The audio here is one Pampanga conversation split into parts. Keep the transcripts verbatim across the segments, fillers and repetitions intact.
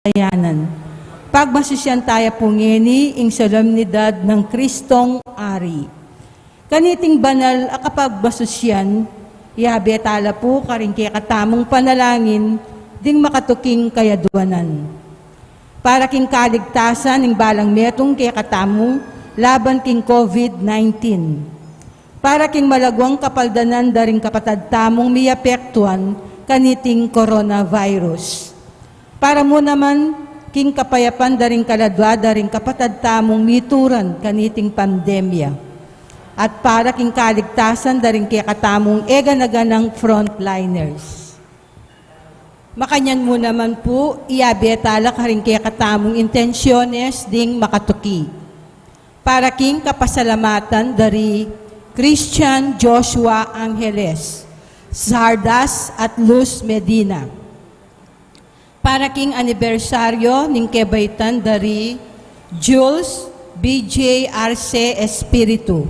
kayanan. Pagmasusyan taya pu ngeni ing solemnidad nang Kristong Ari. Kaniting banal a kapagmasusyan, iyabe tala pu karing kekatamung panalangin ding makatuking kayadwanan. Para king kaligtasan ning balang metung kekatamu laban king COVID nineteen. Para king malagwang kapaldanan da ring kapatad tamung miapektuan kaniting coronavirus. Para mu naman king kapayapan da ring kaladwa da ring kapatad tamung mituran kaniting pandemya. At para king kaligtasan da ring kekatamung eganaganang frontliners. Makanyan mu naman pu, iyabe tala karing kekatamung intensyones ding makatuki. Para king kapasalamatan da ri Christian Joshua Angeles, Sardas at Luz Medina. Para king anibersaryo ning kebaitan da ri Jules B J Arce Espiritu.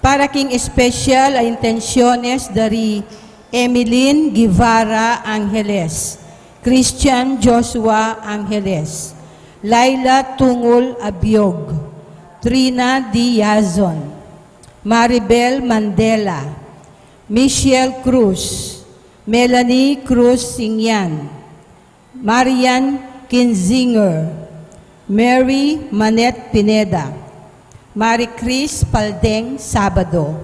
Para king espesyal a intensyones da ri Emeline Guevara Angeles, Christian Joshua Angeles, Laila Tungul Abiog, Trina Diazon, Maribel Mandela, Michelle Cruz, Melanie Cruz Singyan, Marian Kinzinger, Mary Manette Pineda, Marie Chris Paldeng Sabado,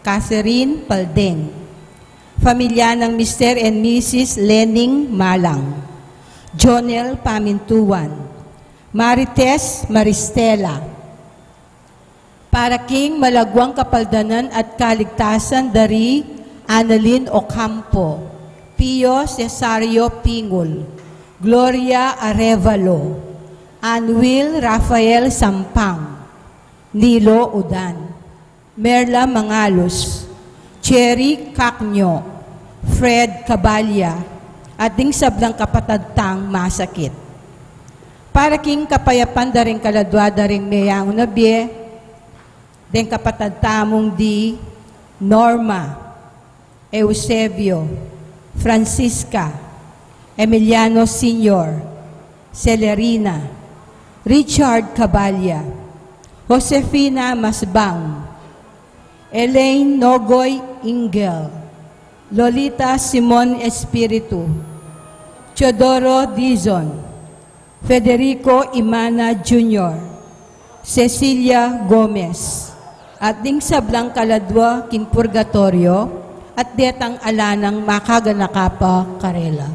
Catherine Paldeng. Pamilya nang Mister and Missus Lening Malang, Jonel Pamintuan, Marites Maristela. Para king malagwang kapaldanan at kaligtasan da ri Annalyn Ocampo, Pio Cesario Pingul, Gloria Arevalo, Anwil Rafael Sampang, Nilo Udan, Merla Mangalus, Cherry Cacño, Fred Cabalya, at ding sablang kapatad tang masakit. Para king kapayapan da ring kaladwa da ring meyangu na bie, deng kapatad tamung di Norma, Eusebio, Francisca, Emiliano Senior, Celerina, Richard Cabalya, Josefina Masbang, Elaine Nogoy Ingel, Lolita Simon Espiritu, Teodoro Dizon, Federico Imana Junior, Cecilia Gomez, at ding sablang kaladwa king purgatoryo, at detang ala nang makaganaka pa karela.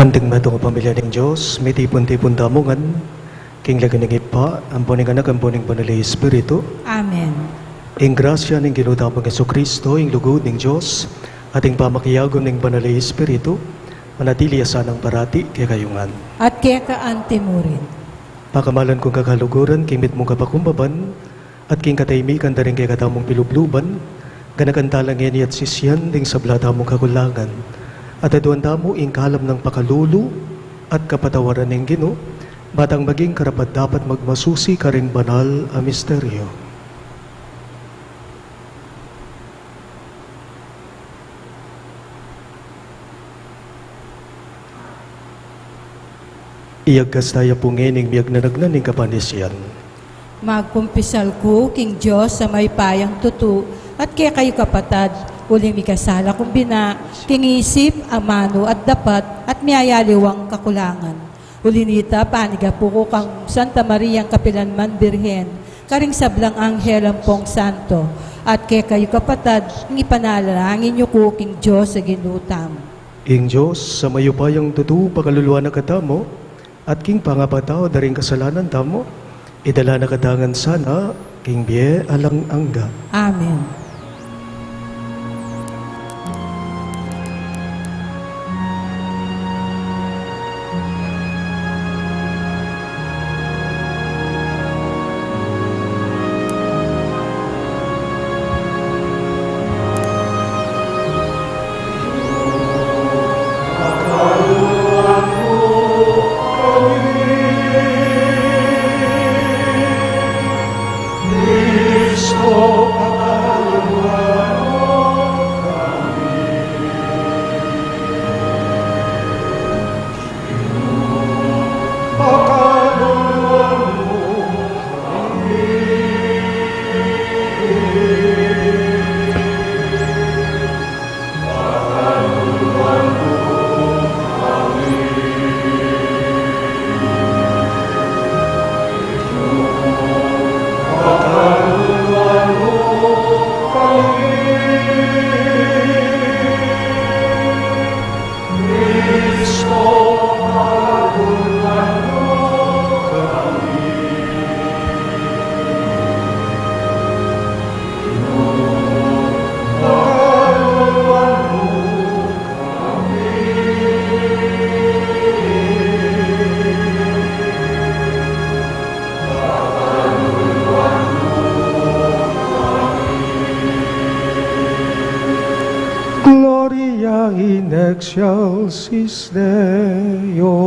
Anting metung a pamilya ning Dios, mitipun-tipun tamu ngan king lagyu ning Ibpa, ampo ning Anak, ampo ning Banal a Espiritu. Amen. Ing grasya ning Ginu tamung Jesucristo, ing lugud ning Dios, at ing pamakiagum ning Banal a Espiritu, manatili ya sanang parati kekayu ngan. At keka anti mu rin. Pakamalan kung kakaluguran, king mitmung kapakumbaban, at king katahimikan da ring kekatamung pilubluban, ganakan tala ngeni at sisian ding sabla tamung kakulangan. At aduan tamu ing kalam nang pakalulu at kapatawaran ning Ginu, ba tang maging karapat-dapat magmasusi karing banal a misteryo. Iyagkas taya pu ngening miyagnanagnan ning kapanisian. Magkumpisal ku king Dios a mayupayang tutu, at kekayu kapatad, uling mikasala kung bina, king isip, amanu, at dapat, at miyayaliwang kakulangan. Uli nita, panigapu ku kang Santa Mariang kapilanman Birhen, karing sablang anghel ampong santo, at kekayu kapatad, ing ipanalangin yu ku king Dios a Ginu tamu. Ing Dios a mayupayang tutu pakaluluan na katamu, at king pangapatawad da ring kasalanan tamu, idala na katamu ngan sana king bie alang angga. Amen. Gloria in excelsis Deo.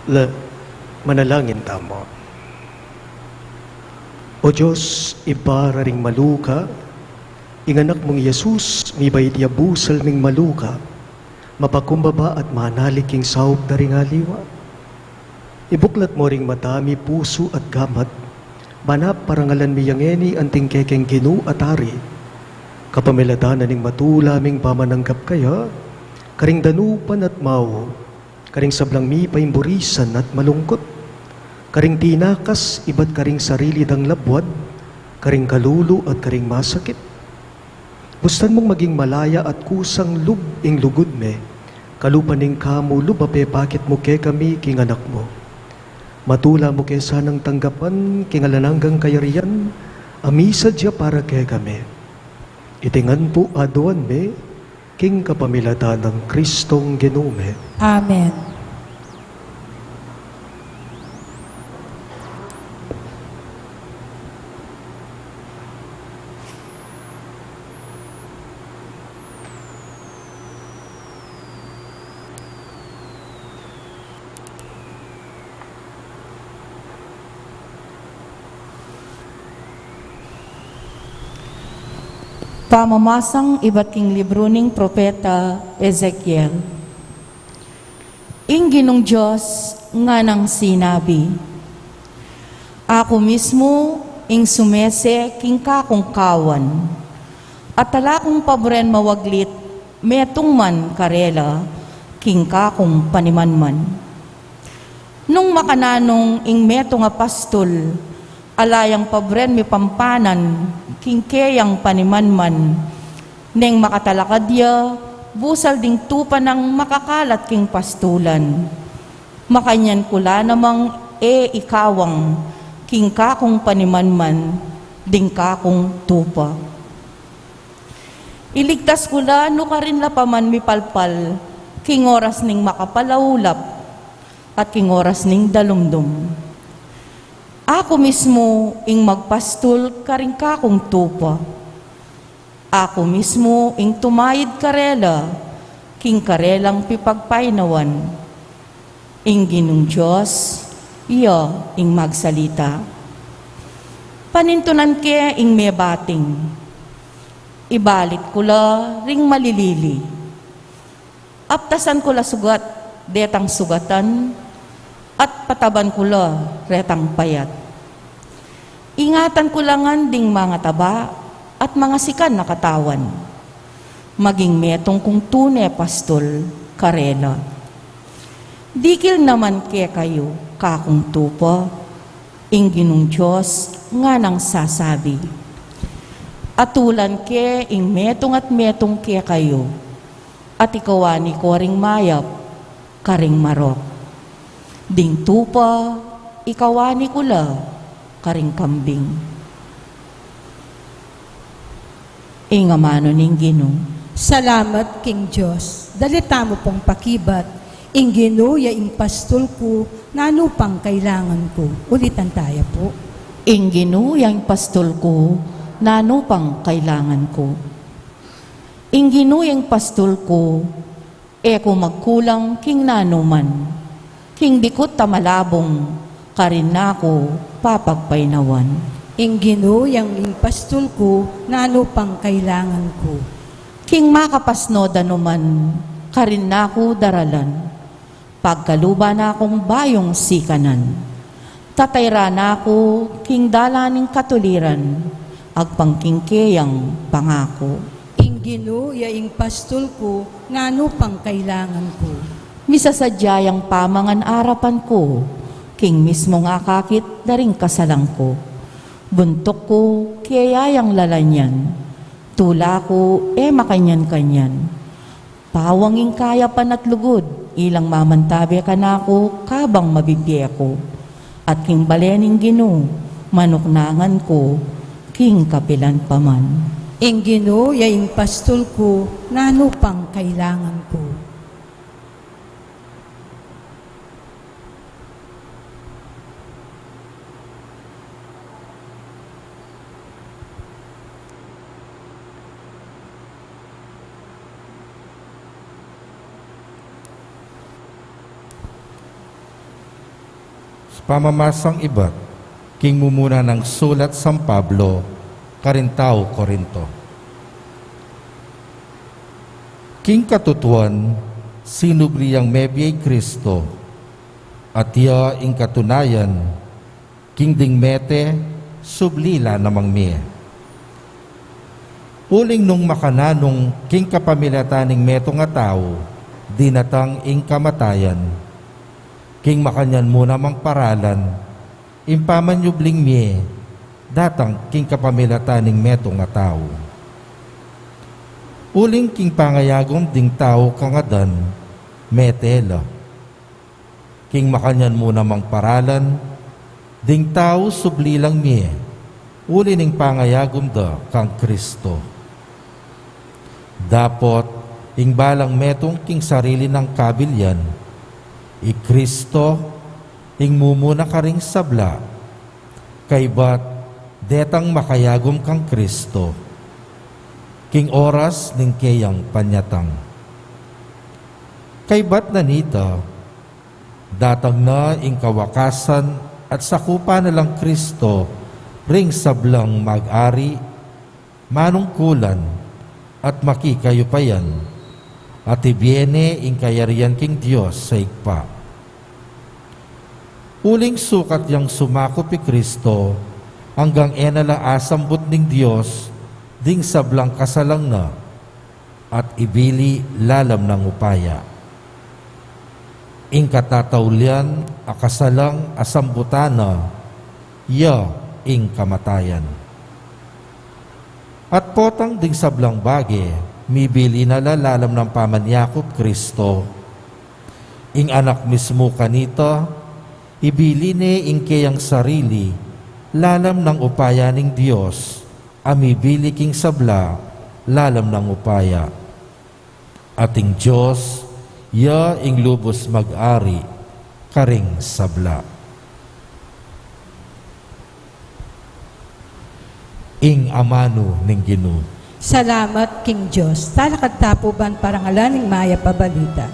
La, manalangin tamu. O Dios, Ibpa da ring maluka, ing Anak mung i Jesus, mibait ya busal ming maluka, mapakumbaba at manalik king saup da ring aliwa. Ibuklat mu ring mata mi, pusu at gamat, ban parangalan mi ya ngeni anting kekeng Ginu at Ari, kapamilatan na ning matula ming pamananggap kaya, karing danupan at mau, karing sablang mipaimburisan at malungkut, karing tinakas ibat karing sarili dang labuad, karing kalulu at karing masakit. Bustan mung maging malaya at kusang lub ing lugud mi, kalupa ning kamu lub a pepakit mu kekami king Anak mu. Matula mu ke sanang tanggapan king alang anggang kayarian a misadya para kekami. Iti ngan pu aduan mi, king kapamilatan nang Kristong Ginu mi. Amen. Pamamasang ibat king libru ning propeta Ezekiel. Ing Ginung Dios nganang sinabi, Aku mismu ing sumese king kakung kawan, at ala kung paburen mawaglit metung man karela king kakung panimanman. Nung makananung ing metung a pastul, ala yang paburen mipampanan king keyang panimanman, neng makatalakad ya busal ding tupa nang makakalat king pastulan. Makanyan ku la namang e ikawang king kakung panimanman ding kakung tupa. Iligtas ku la nu karin la pa man mipalpal king oras ning makapalaulap at king oras ning dalumdum. Aku mismu ing magpastul karing kakung tupa. Aku mismu ing tumayid karela king karelang pipagpainawan. Ing Ginung Dios, iya ing magsalita. Panintunan ke ing mebating. Ibalik ku la ring malilili. Aptasan ku la sugat detang sugatan, at pataban ku la retang payat. Ingatan ku la ngan ding mangataba at mangasikan a katawan. Maging metung kung tune pastul karela. Dikil naman kekayu, kakung tupa, ing Ginung Dios nganang sasabi. Atulan ke ing metung at metung kekayu, at ikawani ku ring mayap karing marok. Ding tupa, ikawani ku la karing kambing. Ing amanu ning Ginu. Salamat king Dios. Dali tamu pung pakibat, ing Ginu ya ing pastul ku, nanu pang kailangan ku. Ulitan taya pu. Ing Ginu ya ing pastul ku, nanu pang kailangan ku. Ing Ginu ya ing pastul ku, e ku magkulang king nanuman. King dikut a malabung, karin na ku papagpainawan. Ing Ginu yang ing pastul ku, nanu pang kailangan ku. King makapasno danuman, karin na ku daralan. Pagkaluban na kung bayung sikanan. Tatayran na ku king dalan ning katuliran, agpang king keyang pangaku. Ing Ginu ya ing pastul ku, nanu pang kailangan ku. Misasadya yang pamangan arapan ku, king mismung akakit da ring kasalang ku. Buntuk ku, keya yang lalanyan. Tula ku, e makanyan-kanyan. Pawang ing kayapan at lugud, ilang mamantabe kanaku kabang mabibie ku. At king bale ning Ginu, manuknangan ku king kapilan pa man. Ing Ginu ya ing pastul ku, nanu pang kailangan ku. Pamamasang ibat king mumuna nang sulat San Pablo karing tau Corinto. King katutuan, sinubli yang mebie i Kristo, at ya ing katunayan, king ding mete, subli la namang mie. Uling nung makananu king kapamilatan ning metung a tau, dinatang ing kamatayan, king makanyan mu namang paralan, ing pamanyubling mie datang king kapamilatan ning metung a tau. Uling king pangayagum ding tau kang Adan, mete la. King makanyan mu namang paralan, ding tau subli lang mie, uli ning pangayagum da kang Kristo. Dapot, ing balang metung king sarili nang kabilian, i Kristo, ing mumuna karing sabla, kaybat detang makayagum kang Kristo, king oras ning keyang panyatang. Kaybat na nita, datang na ing kawakasan at sakupan na lang Kristo ring sablang mag-ari, manungkulan, at makikayupayan, at ibie ne ing kayarian king Dios sa Ibpa. Uling sukat yang sumakup i Kristo, anggang e na la asambut ning Dios ding sablang kasalang na, at ibili lalam nang upaya. Ing katataulian a kasalang a sambutan na, ya ing kamatayan. At potang ding sablang bage, mibili na la lalam nang pamanyakup Kristo, ing Anak mismu kanita, ibili ne ing keyang sarili lalam nang upaya ning Dios, a mibili king sabla lalam nang upaya. At ing Dios, ya ing lubus mag-ari karing sabla. Ing amanu ning Ginu. Salamat king Dios. Talakad ta pu ban parangalan ing mayap a balita.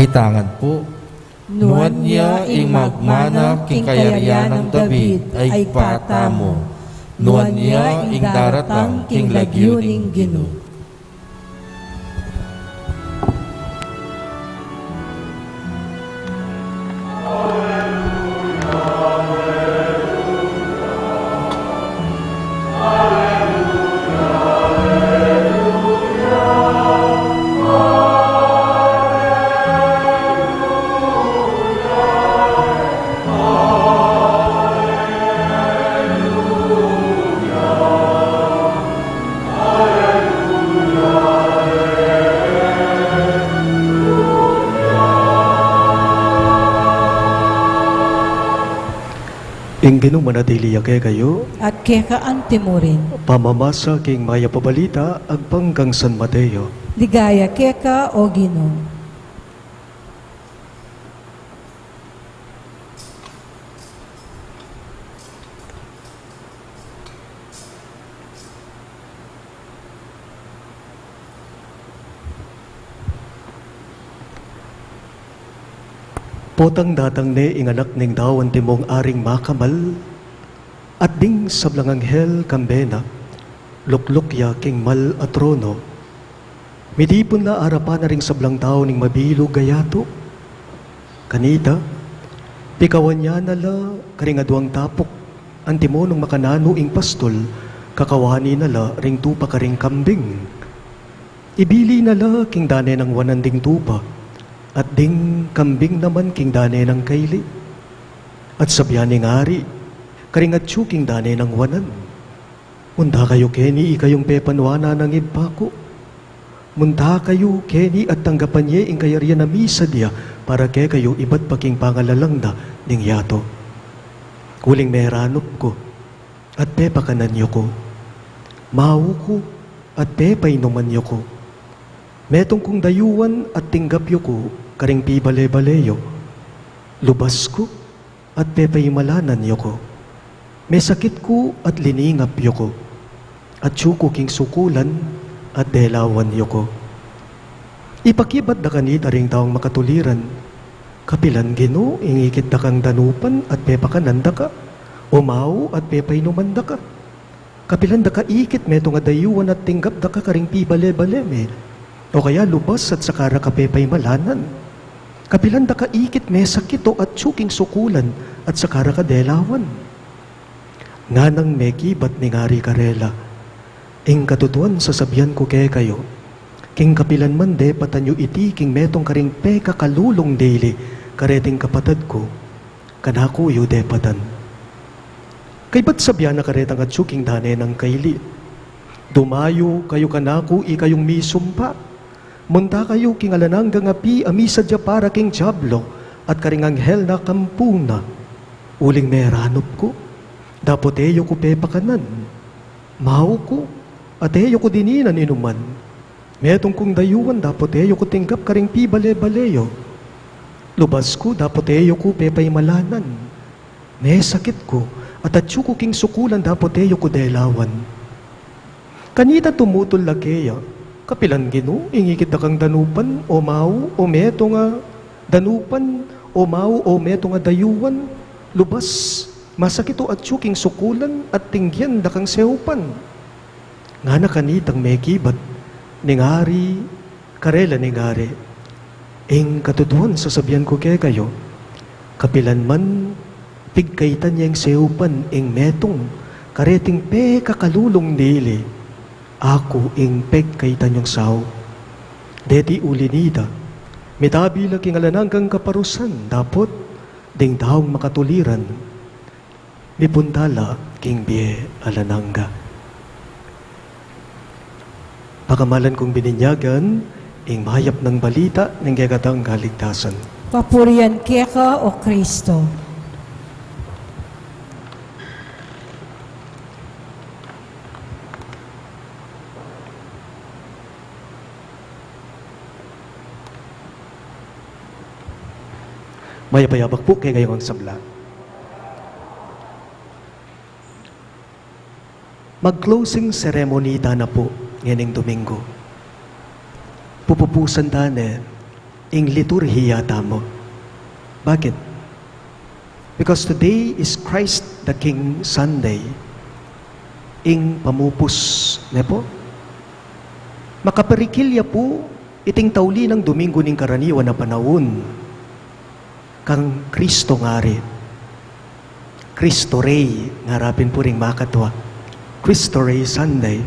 Itangan pu. Nuan ya ing magmana king kayarian nang David a Ibpa tamu. Nuan ya ing daratang king lagyu ning Ginu. Ing Ginu manatili ya kekayu. At keka antimurin. Pamamasa king mayap a balita agpang kang San Mateo. Ligaya keka, o Ginu. Potang datang ne ing Anak ning Tau antimong aring makamal, at ding sablang anghel kambe na, Lukluk ya king mal a trono. Mitipun la arapan na ring sablang tau ning mabilug a yatu. Kanita, pikawanyan na la karing aduang tapuk, antimo nung makananu ing pastul, kakawani na la ring tupa karing kambing. Ibili na la king dane nang wanan ding tupa, at ding kambing naman king dane nang kaili. At sabian ning ari karing atsu king dane nang wanan, "Munta kayu keni, ikayung pepanuanan nang Ibpa ku. Munta kayu keni at tanggapan ye ing kayarian a misadya para kekayu ibat pa king pangalalang na ning yatu. Uling meranup ku, at pepakanan yu ku. Mau ku, at pepainuman yu ku. Metung kung dayuan at tinggap yu ku karing pibale-bale yu. Lubas ku, at pepaimalanan yu ku. Mesakit ku, at liningap yu ku. Atsu ku king sukulan, at delawan yu ku." Ipakibat da kanita ring taung makatuliran, "Kapilan, Ginu, ing ikit da kang danupan at pepakanan da ka, o mau at pepainuman da ka? Kapilan da ka ikit metung a dayuan at tinggap da ka karing pibale-bale me, o kaya lubas at saka ra ka pepaimalanan? Kapilan da ka ikit mesakit o atsu king sukulan at saka ra ka delawan?" Nganang mekibat ning ari karela, "Ing katutuan sasabian ku kekayu, king kapilan man depatan yu iti king metung karing pekakalulung dili kareting kapatad ku, kanaku yu depatan." Kaybat sabian na karetang atsu king dane nang kaili, "Dumayu kayu kanaku, ikayung misumpa. Munta kayu king alang anggang api a misadya para king diablo at karing anghel na kampu na. Uling meranup ku, dapot e yu ku pepakanan. Mau ku, at e yu ku dininan inuman. Metung kung dayuan, dapot e yu ku tinggap karing pibale-bale yu. Lubas ku, dapot e yu ku pepaimalanan. Mesakit ku, at atsu ku king sukulan, dapot e yu ku delawan." Kanita tumutul la keya, "Kapilan, Ginu, ing ikit da kang danupan, o mau, o metung a danupan, o mau, o metung a dayuan, lubas, masakit o atsu king sukulan, at tinggian da kang saupan?" Ngana kanitang mekibat ning ari karela ning ari, "Ing katutuan sasabian ku kekayu, kapilan man pigkaitan yeng saupan ing metung kareting pekakalulung dili, aku ing pigkaitan yung sau. Deti uli nita, mitabi la king alang anggang kaparusan, dapot ding taung makatuliran mipunta la king bie alang angga." Pakamalan kung bininyagan ing mayap nang balita ning kekatang kaligtasan. Papurian keka, O Kristo. Mayap a yabak pu kekayu ngan sabla. Mag-closing ceremony tana pu ngening Domingo. Pupupusan tane ing liturhiya tamu. Bakit? Because today is Christ the King Sunday. Ing pamupus, ne pu? Makaparikil ya pu iting tauli nang Domingo ning karaniwan a panaun kang Kristo ngari. Cristo Rey, ngara pin pu ring makatwa. Cristo Rey Sunday.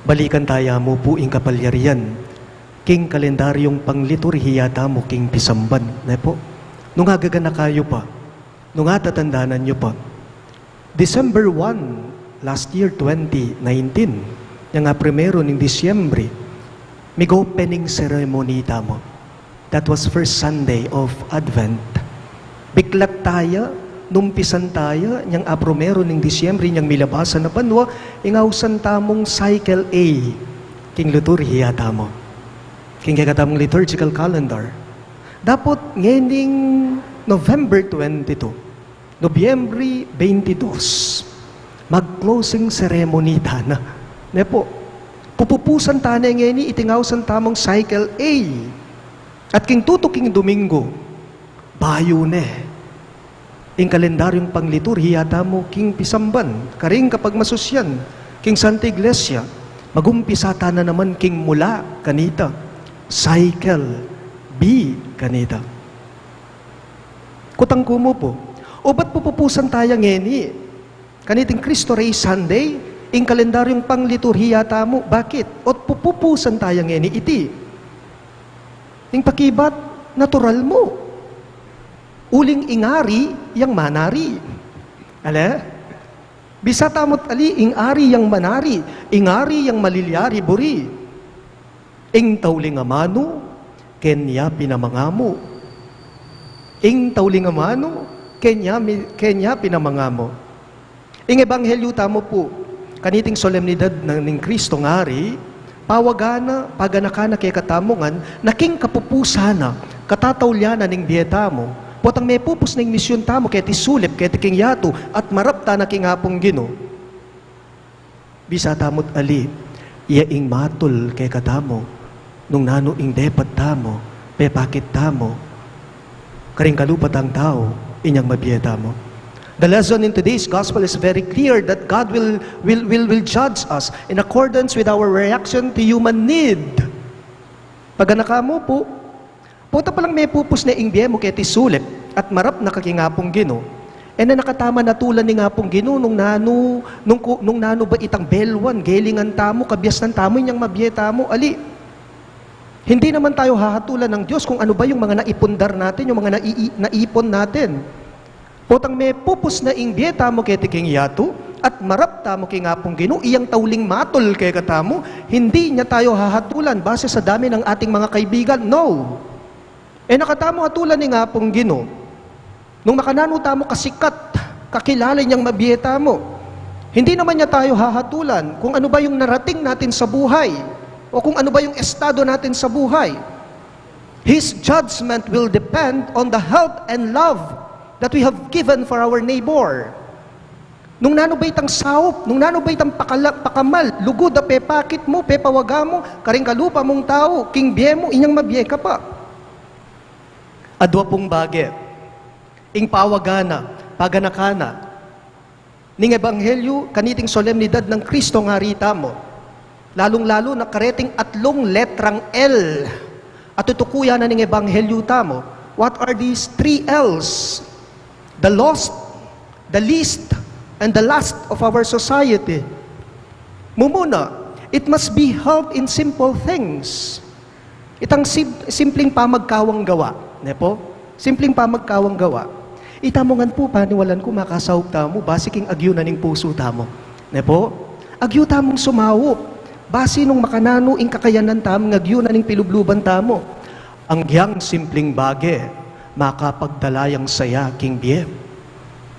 Balikan taya mu pu ing kapalyarian king kalendaryung pangliturhiya tamu king pisamban, ne pu? Nung agaganaka yu pa, nung atatandanan yu pa, December one, last year, twenty nineteen, yang a primero ning Disyembre, mig-opening ceremony tamu. That was first Sunday of Advent. Biklat taya, numpisan taya, yang a primero ning Disyembre, yang milabasan a banua, ing ausan tamung cycle A king liturhiya tamu, king kekatamung liturgical calendar. Dapot ngening November twenty-two, Nobyembre twenty-two, mag-closing ceremony tana. Ne pu? Pupupusan tane ngeni iting ausan tamung cycle A. At king tutuking Domingo, bayu ne ing kalendaryung pangliturhiya tamu king pisamban, karing kapagmasusyan, King Santa Iglesia, magumpisa ta na naman king mula kanita, cycle B kanita. Kutang ku mu pu, o ba't pupupusan taya ngeni kaniting Cristo Rey Sunday, ing kalendaryung pangliturhiya tamu? Bakit? O't pupupusan taya ngeni iti? Ing pakibat, natural mu. Uling ing ari yang manari. Ale? Bisa tamu't ali, ing ari yang manari, ing ari yang malilyari buri. Ing tauling amanu, kenya pinamangamu. Ing tauling amanu, kenya mi-, kenya pinamangamu. Ing ebanghelyu tamu pu, kaniting solemnidad na ning Kristong Ari, pawagana, paganakana kekatamu ngan, na king kapupusan na, katataulian na ning bie tamu, potang mepupus na ing misyun tamu keti sulip, keti king yatu, at marap ta na king Apung Ginu. Bisa tamu't ali, iya ing matul kekatamu, nung nanu ing depat tamu, pepakit tamu karing kalupa tang tau, inyang mabie tamu. The lesson in today's gospel is very clear that God will, will, will, will judge us in accordance with our reaction to human need. Paganaka mu pu, pota palang mepupus na ing bie mu keti sulip at marap na ka king Apung Ginu. E na na katamu atulan ning Apung Ginu nung nanu, nung ku-, nung nanu ba itang belwan, gelingan tamu, kabiasnan tamu, inyang mabie tamu, ali. Hindi naman tayo hahatulan ng Diyos kung ano ba yung mga naipundar natin, yung mga nai-, naipon natin. Potang mepupus na ing bie tamu keti king yatu, at marap tamu king Apung Ginu, iyang tauling matul kekatamu, hindi niya tayo hahatulan base sa dami ng ating mga kaibigan. No. E na katamu atulan ning Apung Ginu nung makananu tamu kasikat, kakilala inyang mabie tamu. Hindi naman niya tayo hahatulan kung ano ba yung narating natin sa buhay o kung ano ba yung estado natin sa buhay. His judgment will depend on the help and love that we have given for our neighbor. Nung nanu ba itang saup, nung nanu ba itang pakala-, pakamal, lugud a pepakit mu, pepawaga mu karing kalupa mung tau, king bie mu, inyang mabie ka pa. Adwa pung bage, ing pawagana, paganakana ning ebanghelyu kaniting solemnidad ng Kristong Ari tamu, lalung-lalu na kareting atlung letrang L a tutukuyan na ning ebanghelyu tamu. What are these three L's? The lost, the least, and the last of our society. Mumuna, it must be helped in simple things. Itang sim-, simpleng pamagkawang gawa, ne po? Simpleng pamagkawang gawa. Ita mu ngan pu, paniwalan ku, makasaup tamu base king agyu na ning pusu tamu, ne po? Agyu tamung sumaup base nung makananu ing kakayanan tamu, agyu na ning pilubluban tamu. Agyang simpleng bage, makapagdala yang saya king bie.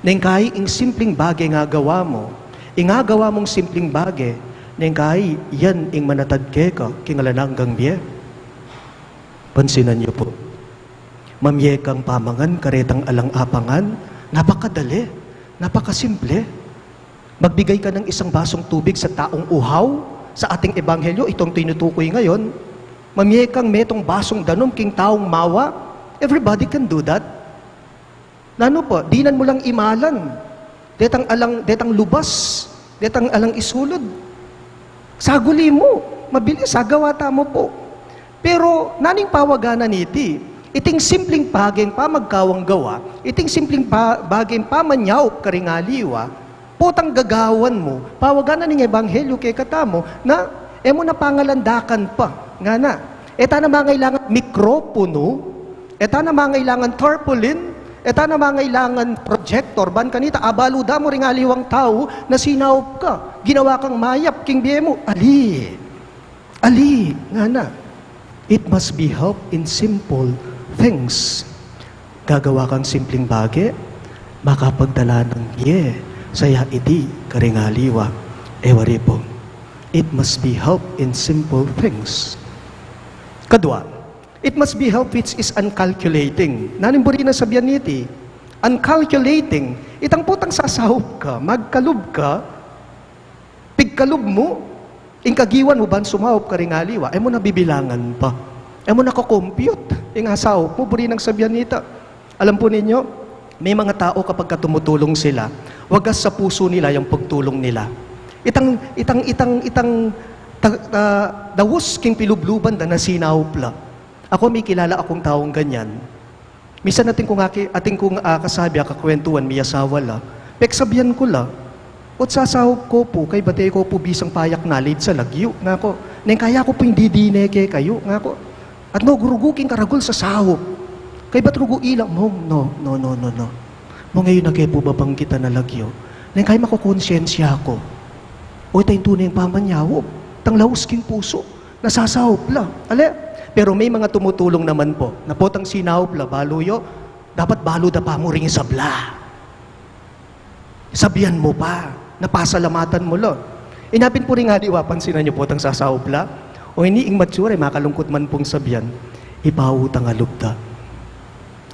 Neng kai ing simpleng bage ing agawa mu, ing agawa mung simpleng bage, neng kai yan ing manatad keka king alang anggang bie. Pansinan yu pu, mamie kang pamangan karetang alang apangan, napakadali, napakasimple. Magbigay ka ng isang basong tubig sa taong uhaw, sa ating ebanghelyo, itong tinutukoy ngayon, mamie kang metung basong danum king taong mawa, everybody can do that. Nanu pa, dinan mu lang imalan detang alang, detang lubas, detang alang isulud. Saguli mu, mabilis, agawa tamu pu. Pero nanu ing pawagana niti? Iting simpleng bageng pamagkawang gawa, iting simpleng pa-, bageng pamanyaup karing aliwa, potang gagawan mu, pawagana ning ebanghelyu kekatamu, na e mu na pangalandakan pa, ngana. E ta na mangailangan mikroponu, e ta na mangailangan tarpaulin, e ta na mangailangan projector, ban kanita, abalu da mu ring aliwang tau na sinaup ka, ginawa kang mayap king bie mu, ali. Ali, ngana. It must be helped in simple things. Gagawa kang simpleng bage, makapagdala ng bie saya iti karing aliwa. E wari pu. It must be helped in simple things. Kadwa, it must be helped which is uncalculating. Nanu ing buri nang sabian niti? Uncalculating, itang potang sasaup ka, magkalub ka, pigkalub mu, ing kagiwan mu ban sumaup karing aliwa, e mu na bibilangan pa. E mu na ko-compute ing asaup mu, buri nang sabian nita. Alam pu ninyo, may mga tau kapagka tumutulung sila, wagas sa pusu nila yang pagtulung nila. Itang, itang, itang, itang ta-, ta-, daus king pilubluban da na sinaup la. Aku, mikilala akung taung ganyan. Misan atin kung aki-, atin kung, ah, kasabi, akakwentuan, miyasawa la. Peksabian ku la, "Ot sasaup ko pu, kaybat e ko pu bisang payak nalid sa lagyu," ngaku. "Neng kaya ku pu ing didine kekayu," ngaku. "At no, rugu king karagul sa saup. Kaybat rugu ila." "Mong, no, no, no, no, no. Mong e yu na ke pu babanggitan a lagyu. Neng kaya makukonsyensya ku. O, ita ing tune a pamanyaup. Itang laus king pusu. Nasasaup la." Ale? Pero may mga tumutulong naman po. Na potang sinaup la, balu yu, dapat balu da pa mu ring sabla. Sabian mu pa, na pasalamatan mu la. Inya pin pu ring aliwa, pansinan yu potang sasaup la. O ini ing mature, makalungkut man pung sabian, ipautang a lub da.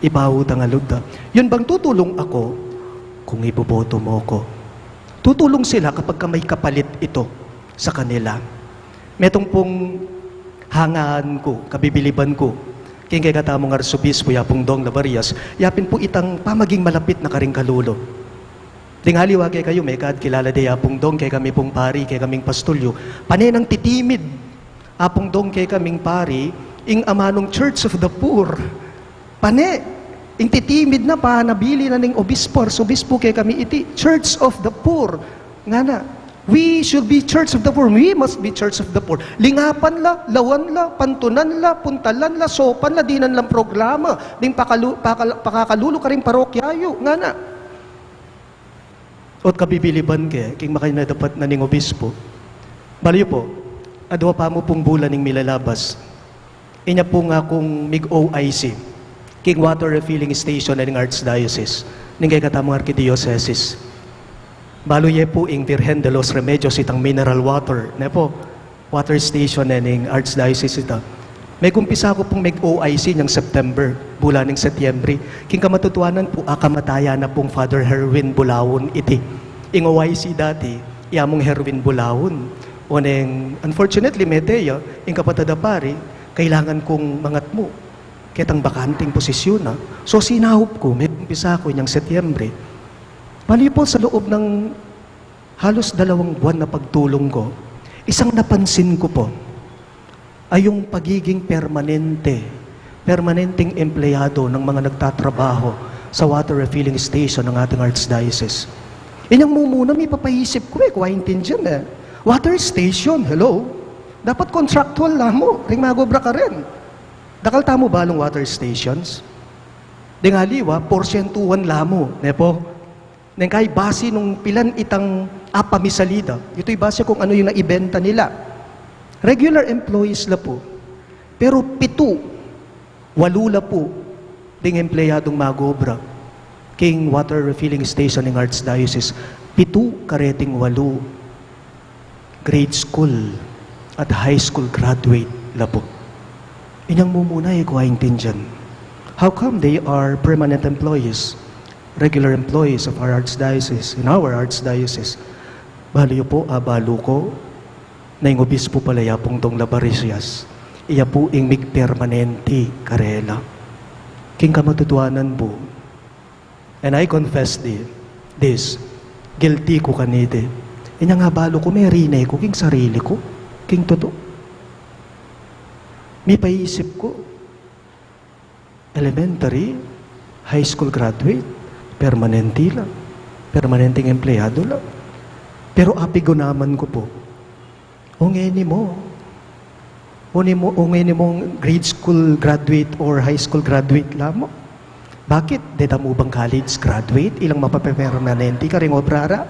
Ipautang a lub da. Yun bang tutulong aku kung iboboto mu ku? Tutulong sila kapag ka may kapalit ito sa kanila. Metung pung hangaan ku, kabibiliban ku, king kekatamung Arsobispo, i Apung Dong Labarias, yapin pu itang pamaging malapit na karing kalulu. Ding aliwa kekayu, mekad kilala de i Apung Dong kekami pung pari, kekaming pastor yu. Pane nang titimid, Apung Dong, kekaming pari, ing amanung Church of the Poor. Pane, ing titimid na pa, nabili na ning obispo, arsobispo, kekami iti, Church of the Poor. Ngana, we should be Church of the Poor. We must be Church of the Poor. Lingapan la, lawan la, pantunan la, puntalan la, sopan la, dinan lang programa ding pakalu-, pakal-, pakakalulu karing parokya yu, ngana. Ot kabibiliban ke, king makanyan a dapat na ning obispo. Balu yu pu, adwa pa mu pung bulan ing milalabas, inya pu ngakung mig-O I C king water refilling station na ning Archdiocese, ning kekatamung Archidiocesis. Balu ye pu ing Virgen de los Remedios, itang mineral water, ne pu, water station ne ning Archdiocese ita. Megumpisa ku pung mig-O I C inyang September, bulan ning Setyembre. King kamatutuanan pu, akamatayan na pung Father Herwin Bulaon iti. Ing O I C dati, i Among Herwin Bulaon. Oneng, unfortunately, mete ya, ing kapatad a pari, kailangan kung mangatmu ketang bakanting posisyun na. So, sinaup ku, megumpisa ku inyang Setyembre. Balu yu pu, sa loob ng halos dalawang buwan na pagtulong ku, isang napansin ku pu ay yung pagiging permanente, permanenteng empleyado ng mga nagtatrabaho sa water refilling station ng ating Archdiocese. Inyang mumuna, mipapaisip ku e, kuwa intindian e. Water station, hello? Dapat contractual la mu, ring magobra karin. Dakal tamu balung water stations? Ding aliwa, porsyentuan la mu, ne pu? Neng kaya basi nung pilan itang apamisalida. Ito'y basi kung ano yung naibenta nila. Regular employees la pu. Pero pitu, walu la pu ding empleyadung mag-obra king water refilling station ning Archdiocese. Pitu kareting walu, grade school at high school graduate la pu. Inyang mumuna e ku aintindian. How come they are permanent employees, regular employees of our archdiocese, in our archdiocese? Balu yu pu, abalu ku, na ing obispo pala i Apung Dong Labaricias, iya pu ing migpermanenti karela. King kamatutuanan pu, and I confess thi-, this, guilty ku kaniti. Inyang abalu ku, merine ku king sarili ku, king tutu. Mipaisip ku, elementary, high school graduate, permanente la, permanenteng empleyado la. Pero apigunaman ku pu, o ngeni mu, o ni mu, o ngeni mung grade school graduate or high school graduate la mu, bakit deta mu bang college graduate, ilang mapapermanente karing obra ra?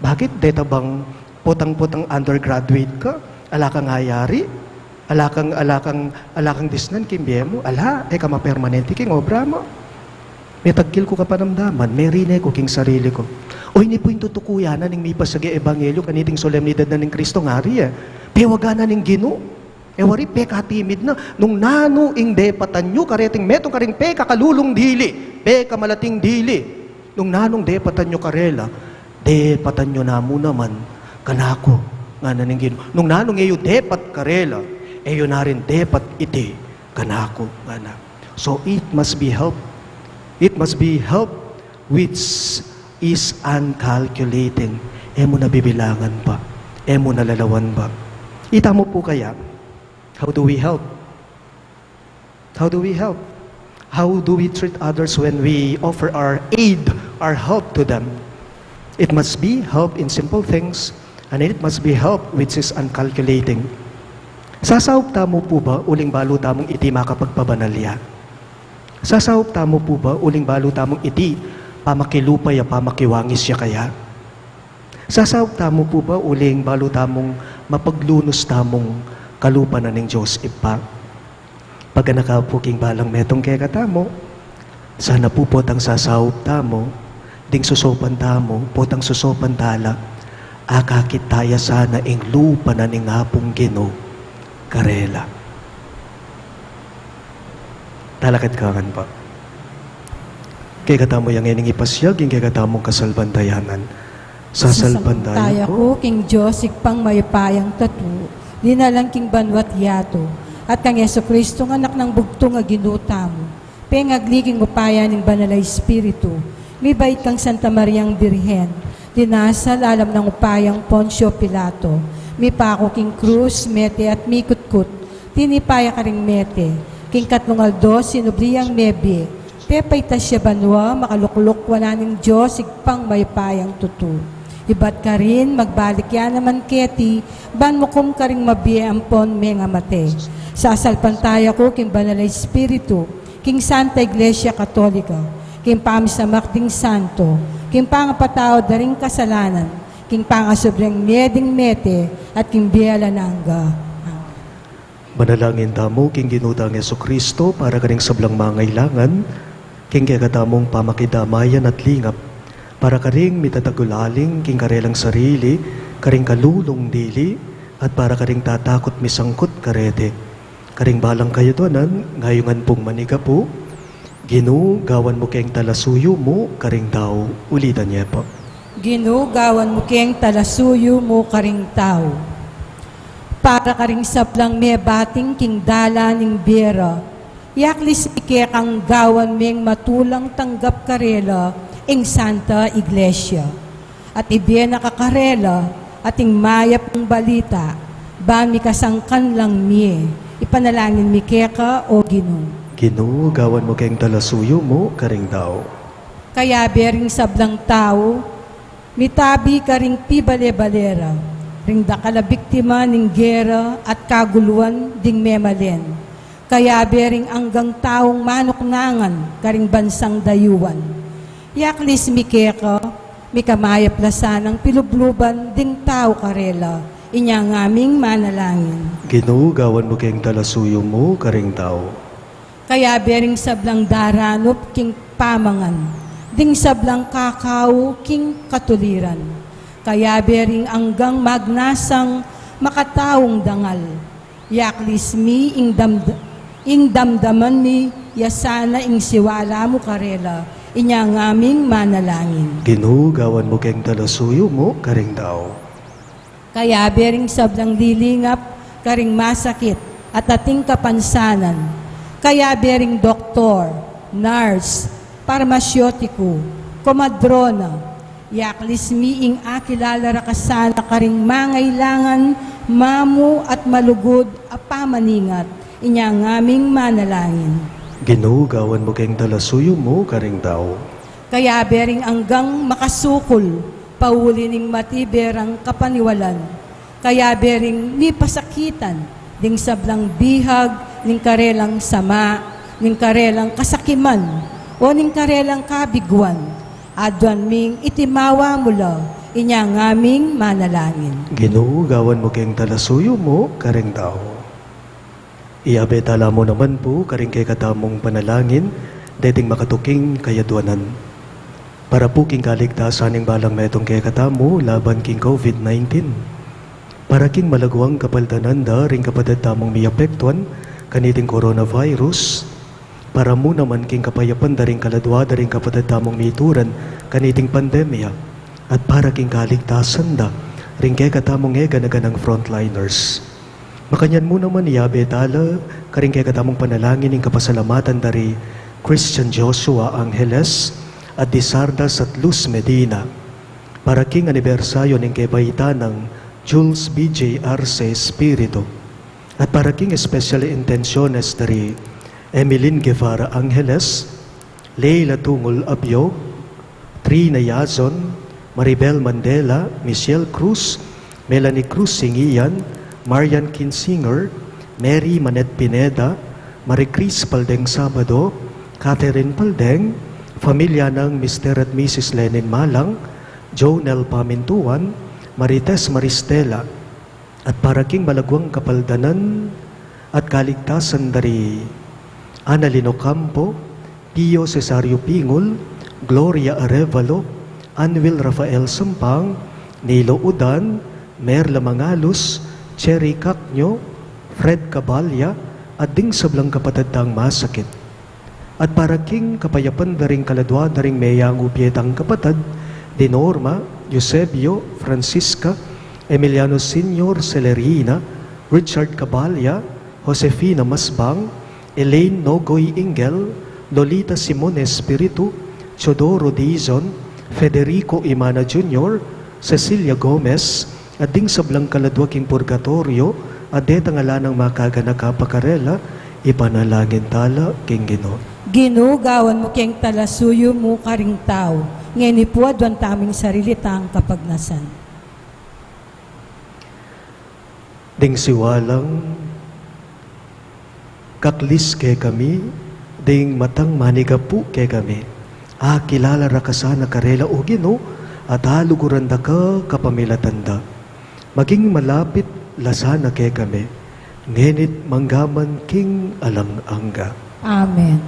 Bakit deta bang potang-potang undergraduate ka, ala kang ayari, ala kang, ala kang, ala kang disnan king bie mu, ala, e ka mapermanente king obra mu? Metagkil ku kapanamdaman, merine ku king sarili ku. O ini pu ing tutuku ya na ning mipasagang ebanghelyu kaniting solemnidad na ning Kristong Ari e. Pewaga na ning Ginu. E wari, pekatimid na. Nung nanu ing depatan yu kareting metung karing pekakalulung dili, pekamalating dili, nung nanung depatan yu karela, depatan yu na mu naman kanaku, ngana ning Ginu. Nung nanung e yu depat karela, e yu na rin depat iti kanaku, ngana. So it must be help. It must be help which is uncalculating. E mu na bibilangan pa, e mu na lalawan pa. Ita mu pu kaya, how do we help? How do we help? How do we treat others when we offer our aid, our help to them? It must be help in simple things, and it must be help which is uncalculating. Sasaup tamu pu ba uling balu tamung iti makapagpabanal ya? Sasaup tamu pu ba uling balu tamung iti pamakilupa ya, pamakiwangis ya kaya? Sasaup tamu pu ba uling balu tamung mapaglunus tamung kalupa na ning Dios Ibpa? Paganaka pu king balang metung kekatamu, sana pu potang sasaup tamu, ding susopan tamu, potang susopan tala, akakit taya sana ing lupa na ning Apung Ginu karela. Talakad kangan pa. Kekatamu yang ining ipasyag ing kekatamung kasalpantayanan. Sasalpantaya ku king Dios Ibpang mayupayang tutu, linalang king banua't yatu, at kang Jesucristo nga Anak nang bugtung a Ginu tamu, pengagli king upaya ning Banal a Espiritu, mibait kang Santa Mariang Birhen, dinasal alam nang upayang Poncio Pilato, mipaku king krus, mete at mikutkut, tinipa ya karing mete, king katlung aldo sinubli yang mebie, pepaitas ya banua, makalukluk wanan ning Dios Ibpang mayupayang tutu. Ibat karin magbalik ya naman keti, ban mukum karing mabie ampon mengamate. Sasalpantaya ku king Banal a Espiritu, king Santa Iglesia Katolika, king pamisamak ding santo, king pangapatawad da ring kasalanan, king pangasubling mie ding mete, at king bie alang angga. Amen. Manalangin tamu king Ginu tang Jesucristo para karing sablang mangailangan, king kekatamung pamakidamayan at lingap, para karing mitatagulaling king karelang sarili, karing kalulung dili, at para karing tatakut misangkut karete. Karing balang kayadwanan, ngayungan pung manigapu. Ginu, gawan mu keng talasuyu mu karing tau. Ulitan ye pu. Ginu, gawan mu keng talasuyu mu karing tau. Para karing sablang mebating king dalan ning bie ra, yaklis mi kekang gawan meng matulang tanggap karela ing Santa Iglesia. At ibie na ka karela ating mayap a balita, ban mikasangkan lang mie. Ipanalangin mi keka, o Ginu. Ginu, gawan mu keng talasuyu mu karing tau. Kayabe ring sablang tau, mitabi karing pibale-bale ra, ring dakal a biktima ning gera at kaguluan ding memalen. Kayabe ring anggang taung manuknangan karing bansang dayuan. Yaklis mi keka, mikamayap la sanang pilubluban ding tau karela, inya ngaming manalangin. Ginu, gawan mu keng talasuyu mu karing tau. Kayabe ring sablang daranup king pamangan, ding sablang kakau king katuliran. Kayabe ring anggang magnasang makataung dangal. Yaklis mi ing damd-, ing damdaman mi ya sana ing siwala mu karela, inya ngaming manalangin. Ginu, gawan mu keng talasuyu mu karing tau. Kayabe ring sablang lilingap karing masakit at ating kapansanan. Kayabe ring doktor, nurse, parmasyotiku, komadrona, yaklis mi ing akilala ra ka sana karing mangailangan mamu at malugud a pamaningat, inya ngaming manalangin. Ginu, gawan mu keng talasuyu mu karing tau. Kayabe ring anggang makasukul pauli ning matibe rang kapaniwalan. Kayabe ring mipasakitan ding sablang bihag ning karelang sama, ning karelang kasakiman, o ning karelang kabiguan. Aduan ming itimawa mu la, inya ngaming manalangin. Ginu, gawan mu keng talasuyu mu karing tau. Iyabe tala mu naman pu karing kekatamung panalangin deting makatuking kayadwanan, para pu king kaligtasan ning balang metung kekatamu laban king COVID nineteen, para king malaguang kapaldanan da ring kapatad tamung miapektuan kaniting coronavirus, para mu naman king kapayapan da ring kaladua da ring kapatad tamung mituran kaniting pandemya, at para king kaligtasan da ring kekatamung e gana-ganang frontliners. Makanyan mu naman iyabe tala karing kekatamung panalangin ing kapasalamatan da ri Christian Joshua Angeles at di Sardas at Luz Medina. Para king anibersaryo ning kebaitan nang Jules B J Arce Espiritu, at para king espesyal a intensyones dari Emeline Guevara Angeles, Leila Tungul Abiog, Trina Yazon, Maribel Mandela, Michelle Cruz, Melanie Cruz Singian, Marian Kinsinger, Mary Manet Pineda, Marie Chris Paldeng Sabado, Catherine Paldeng, pamilya nang Mister at Missus Lenin Malang, Jonel Pamintuan, Marites Maristela, at para king malaguang kapaldanan at kaligtasan dari Annalyn Ocampo, Pio Cesario Pingul, Gloria Arevalo, Anwil Rafael Sampang, Nilo Udan, Merla Mangalus, Cherry Cacño, Fred Cabalya, at ding sablang kapatad tang masakit. At para king kapayapan da ring kaladua da ring meyangu pie tang kapatad, di Norma, Eusebio, Francisca, Emiliano Senior Celerina, Richard Cabalya, Josefina Masbang, Elaine Nogoy Ingel, Lolita Simone Espiritu, Teodoro Dizon, Federico Imana Junior, Cecilia Gomez, at ding sablang kaladua king purgatoryo, at detang ala nang makaganaka pa karela, ipanalangin tala king Ginu. Ginu, gawan mu keng talasuyu mu karing tau, ngeni pu aduan tamu ing sarili tang kapagnasan. Ding siwalang kaklis kekami, ding matang manigapu kekami. Akilala ra ka sana karela, O Ginu, at aluguran da ka kapamilatan da. Maging malapit la sana kekami, ngeni't manggaman king alang angga. Amen.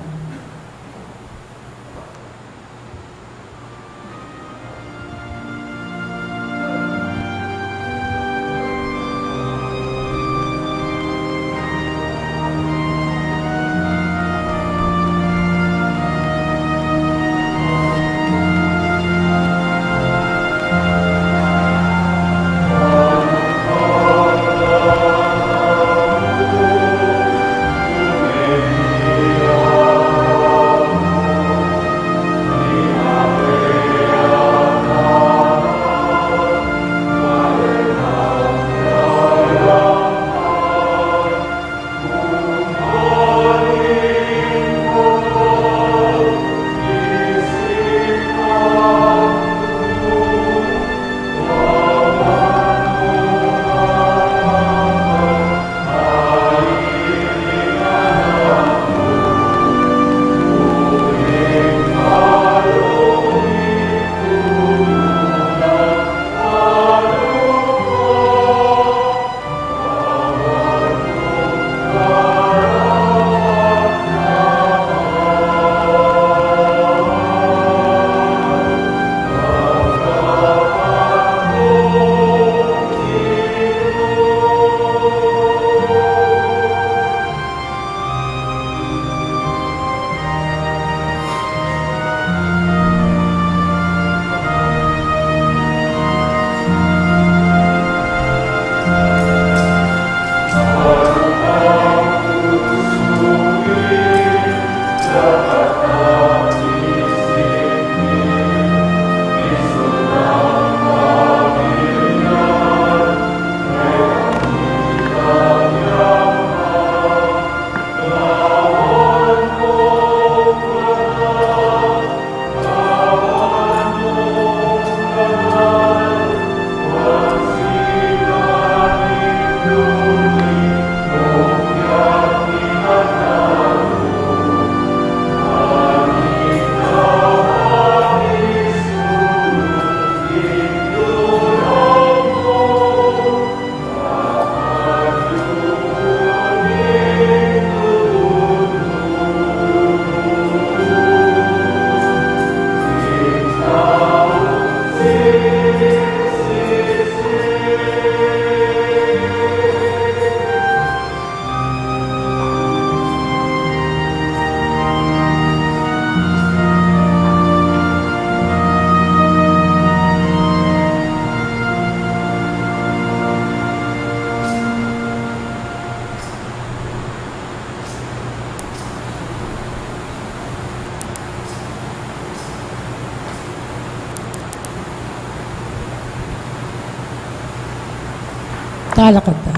Alakad ta.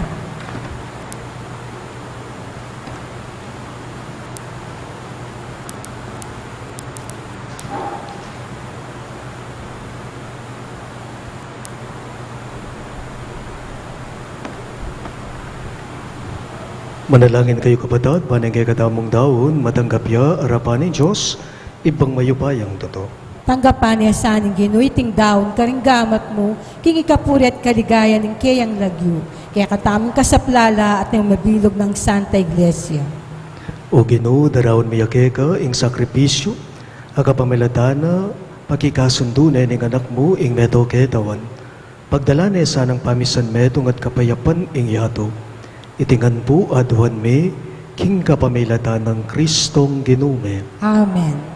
Manalangin kayu, kapatad, ban ing kekatamung daun matanggap ya arapan ning Dios, Ibpang mayupayang tutu. Tanggapan na sa ning Ginu iting daun karing gamat mu, king ikapuri at kaligayan ning keyang lagyu, kekatamung kasaplalan at ning mabilug nang Santa Iglesia. O Ginu, daraun mi ya keka ing sakripisyu a kapamilatan na pakikasundu ne ning Anak mu ing meto ketawan. Pagdalan ne sanang pamisan metung at kapayapan ing yatu. Iti ngan pu aduan mi king kapamilatan nang Kristong Ginu mi. Amen.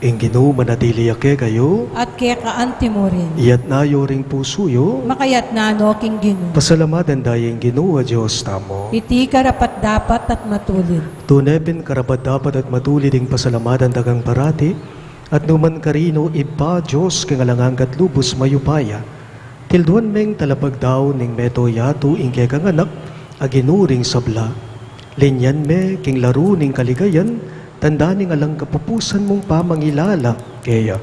Ing Ginu manatili ya kekayu. At keka anti mu rin. Iyatas yu ring pusu yu. Makayatas no king Ginu. Pasalamatan da ya ing Ginu a Dios tamu. Iti karapat-dapat at matulid. Tune pin karapat-dapat at matulid ing pasalamatan da kang parati, at nukarin man, Ibpa, Dios king alang angga at lubus mayupaya. Tilduan meng talapagdaun ning meto yatu ing kekang Anak a Ginu ring sabla. Linyan me king laru ning kaligayan, tanda ning alang kapupusan mung pamangilala keya.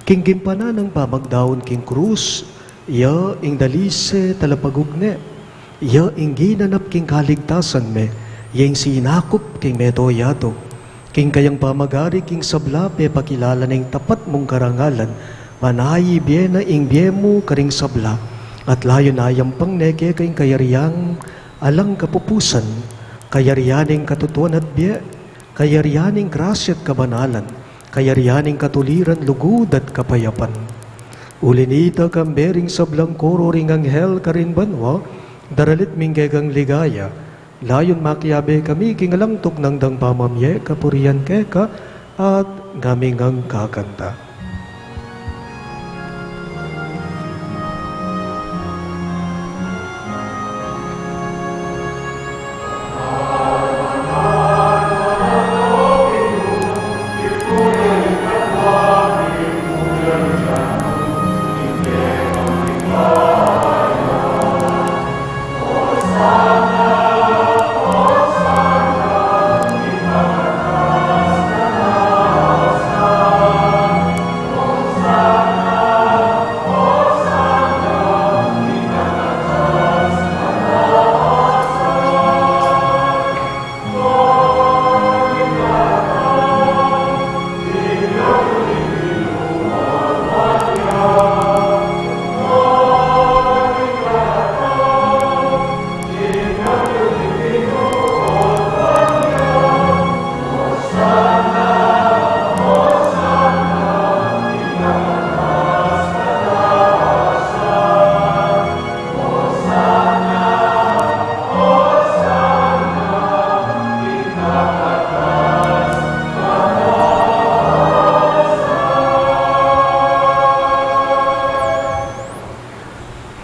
King gimpanan nang pamagdaun king krus, ya ing dalise talapagugne, ya ing ginanap king kaligtasan me, ya ing sinakup king meto yatu. King kayang pamagari king sabla pepakilala ne ing tapat mung karangalan, panaibie na ing bie mu karing sabla, at layun a ayampang ne keka ing kayariang alang kapupusan, kayarian ning katutuan at bie, kayarian ning grasya at kabanalan, kayarian ning katuliran, lugud at kapayapan. Uli nita, kambe ring sablang koro ring anghel karin banua, daralit mi ing kekang ligaya, layun makiabe kami king alang tuknang dang pamamie kapurian keka, at ngaming kakanta.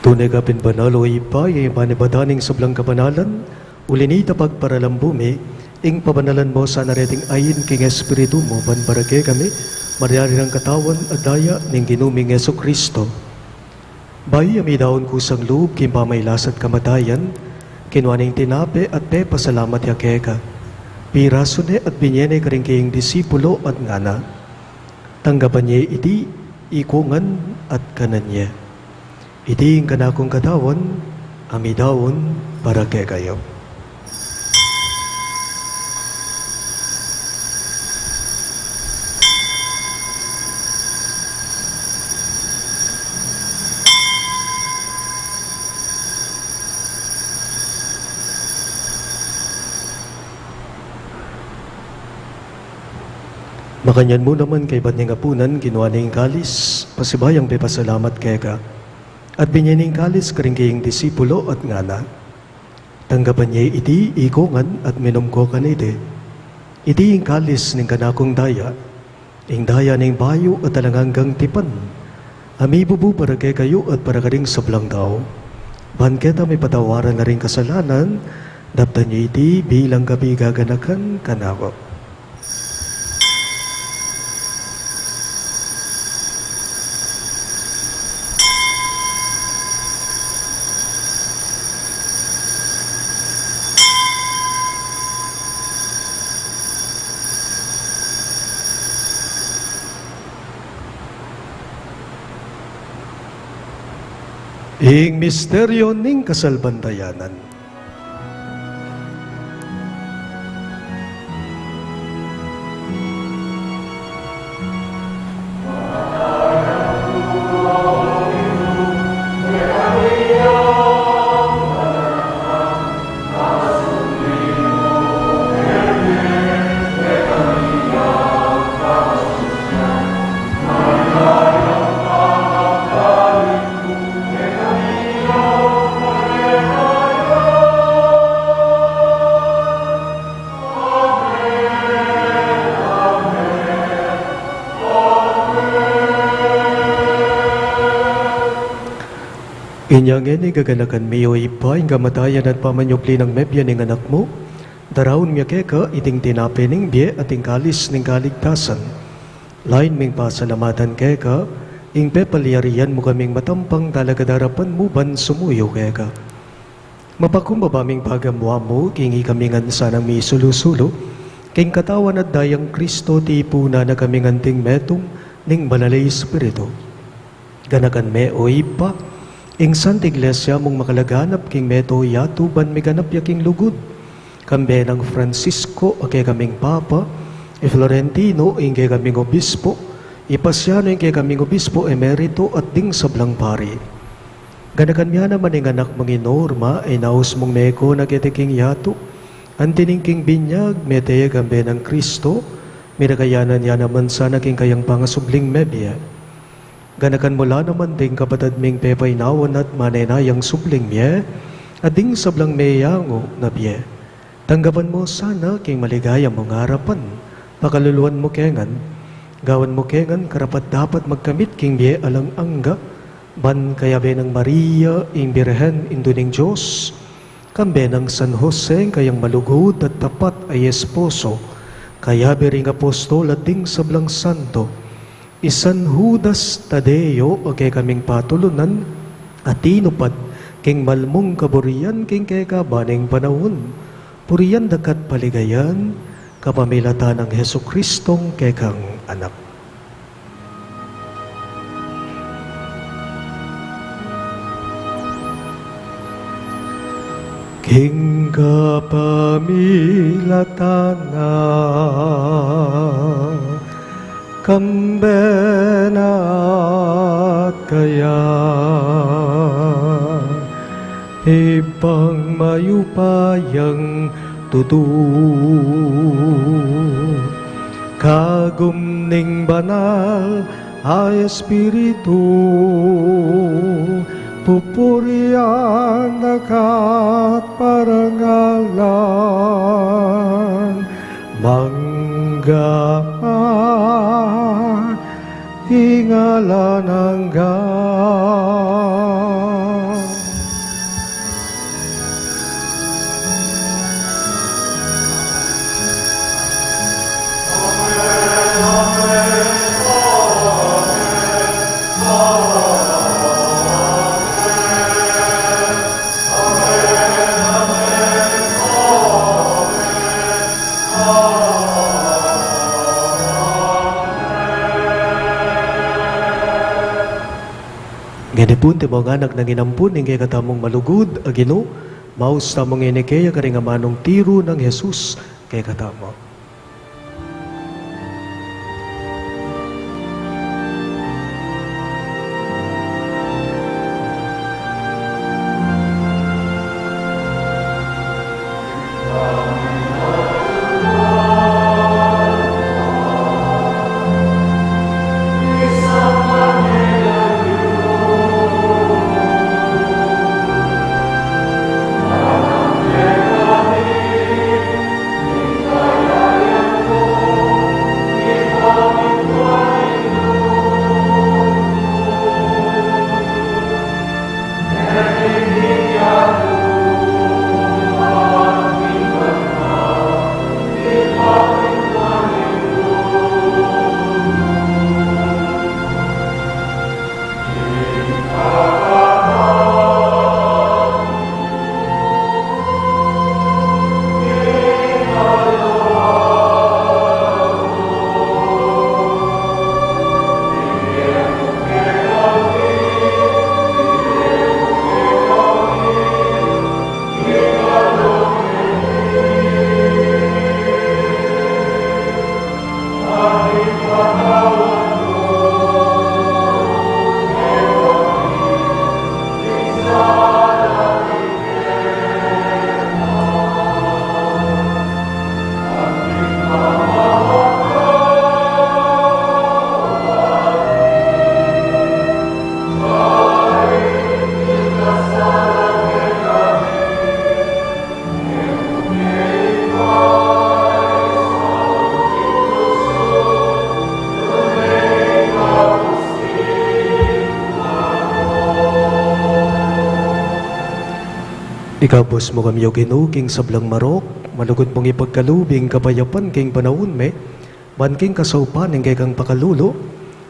Tune ka pin banal, o Ibpa, ya ing panibatan ning sablang kabanalan, uli nita pagparalambu mi, ing pabanalan mu sana reting ain king Espiritu mu, ban para kekami, malyari rang katawan at daya ning Ginu ming Jesucristo. Bayu ya midaun kusang lub king pamailas at kamatayan, kinua ne ing tinape at pepasalamat ya keka. Pirasu ne at binie ne karing keyang disipulo at ngana: Tanggapan ye iti, ikongan at kanan ye. Iti ing kanakung katawan, a midaun para kekayu. Makanyan mu naman kaybat ning apunan, kinua ne ing kalis, pasibayung pepasalamat keka, at binie ne ing kalis karing keyang disipulo at ngana: Tanggapan ye iti, ikongan at minum ko kaniti. Iti ing kalis ning kanakung daya, ing daya ning bayu at alang anggang tipan, a mibubu para kekayu at para karing sablang tau, ban keta mipatawaran la ring kasalanan. Daptan ye iti bilang kapigaganakan kanaku. Ing misteryo ning kasalpantayanan. Inya ngeni, gaganakan mi, o Ibpa, ing kamatayan at pamanyubli nang mebie ning Anak mu, daraun mi keka iting tinape ning bie at ing kalis ning kaligtasan. Lain ming pasalamatan keka ing pepalyarian mu kaming matampang talakad arapan mu ban sumuyu keka. Mapakumbaba ming pagamuan mu king ikami ngan sanang misulu-sulu king katawan at dayang Kristo, tipunan na kaming anting metung ning Banal a Espiritu. Ganakan me, o Ibpa, ing Santa Iglesia mung makalaganap king meto yatu ban miganap ya king lugud, kambe nang Francisco a kekaming Papa, i Florentino ing kekaming Obispo, i Pasiano ing kekaming Obispo Emerito, at ding sablang pari. Ganakan me naman ing anak mung i Norma, inaus mung meko na keti king yatu, anti ning king binyag mete ya kambe nang Kristo, mirakayanan ya naman sana king kayang pangasubling mebie. Ganakan mu la naman ding kapatad ming pepainawan at manenayang subling mie, at ding sablang meyangu na bie. Tanggapan mu sana king maligaya mung arapan, pakaluluan mu kengan, gawan mu kengan karapat-dapat magkamit king bie alang angga, ban kayabe nang Maria ing Birhen, Indu ning Dios, kambe nang San Jose ing kayang malugud at tapat a esposo, kayabe ring apostol at ding sablang santo, i San Judas Tadeo a kekaming patulunan, a tinupad king malmung kaburian king kekaban ning panaun. Purian daka at paligayan kapamilatan nang Jesucristong kekang Anak. King kapamilatan na, kambe na at kaya, Ibpang mayupayang tutu, kagum ning Banal a Espiritu, pupurian daka at parangalan, mangga man king alang angga. Ngeni pu, antimong anak nang inampun ning kekatamung malugud a Ginu, maus tamu ngeni keya karing amanung tiru nang Jesus kekatamu. Ikabus mu kami, O Ginu, king sablang marok, malugud mung ipagkalub ing kapayapan king panaun mi, ban king kasaupan ning kekang pakalulu,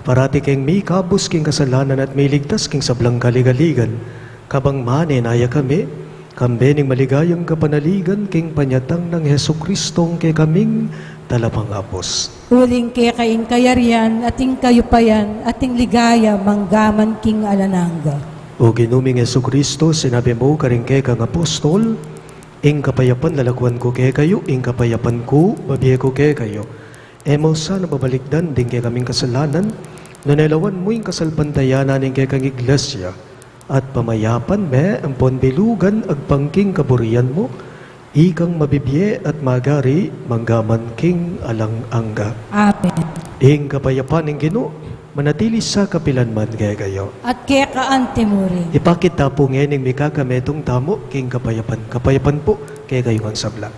parati keng mikabus king kasalanan at miligtas king sablang kaligaligan, kabang manenaya kami, kambe ning maligayang kapanaligan king panyatang nang Jesucristong kekaming Talapangabus. Uling keka ing kayarian, at ing kayupayan, at ing ligaya, manggaman king alang angga. O Ginu ming Jesucristo, sinabi mu karing kekang apostol, ing kapayapan lalakwan ku kekayu, ing kapayapan ku babie ku kekayu. E mu sana babalikdan ding kekaming kasalanan, nune lawan mu ing kasalpantayanan ning kekang iglesia, at pamayapan me ampon bilugan agpang king kaburian mu, ikang mabibie at magari manggaman king alang angga. Amen. Ing kapayapan ning Ginu manatili sa kapilan man kekayu. At keka antimurin. Ipakit ta pu ngening mikakametung tamu king kapayapan. Kapayapan pu kekayu ngan sabla.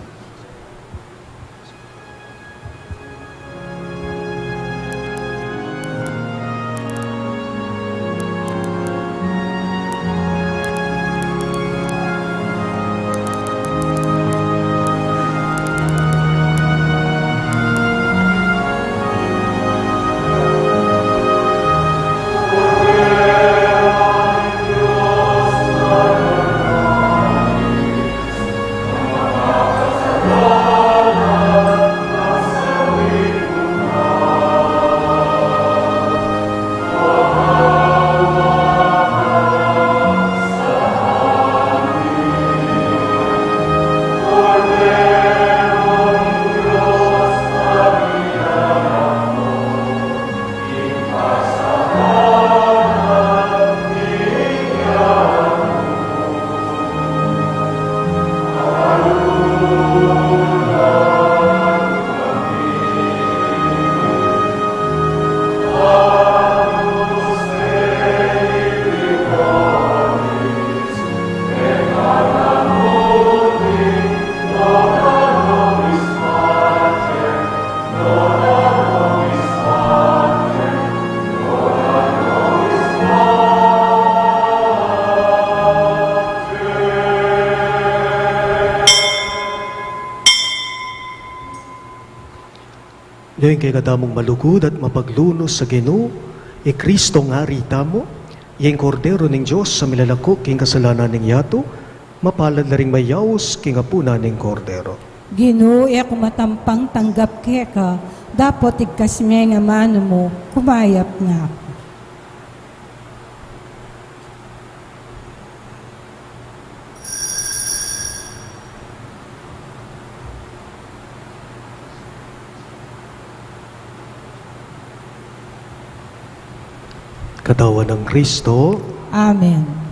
Ning kekatamung malugud at mapaglunus a Ginu, i Kristong Ari tamu, ing Kordero ning Dios a milalaku king kasalanan ning yatu, mapalad la ring mayaus king apunan ning Kordero. Ginu, e ku matampang tanggap keka, dapot igkas me ing amanu mu, kumayap na ku. Katawan nang Kristo. Amen.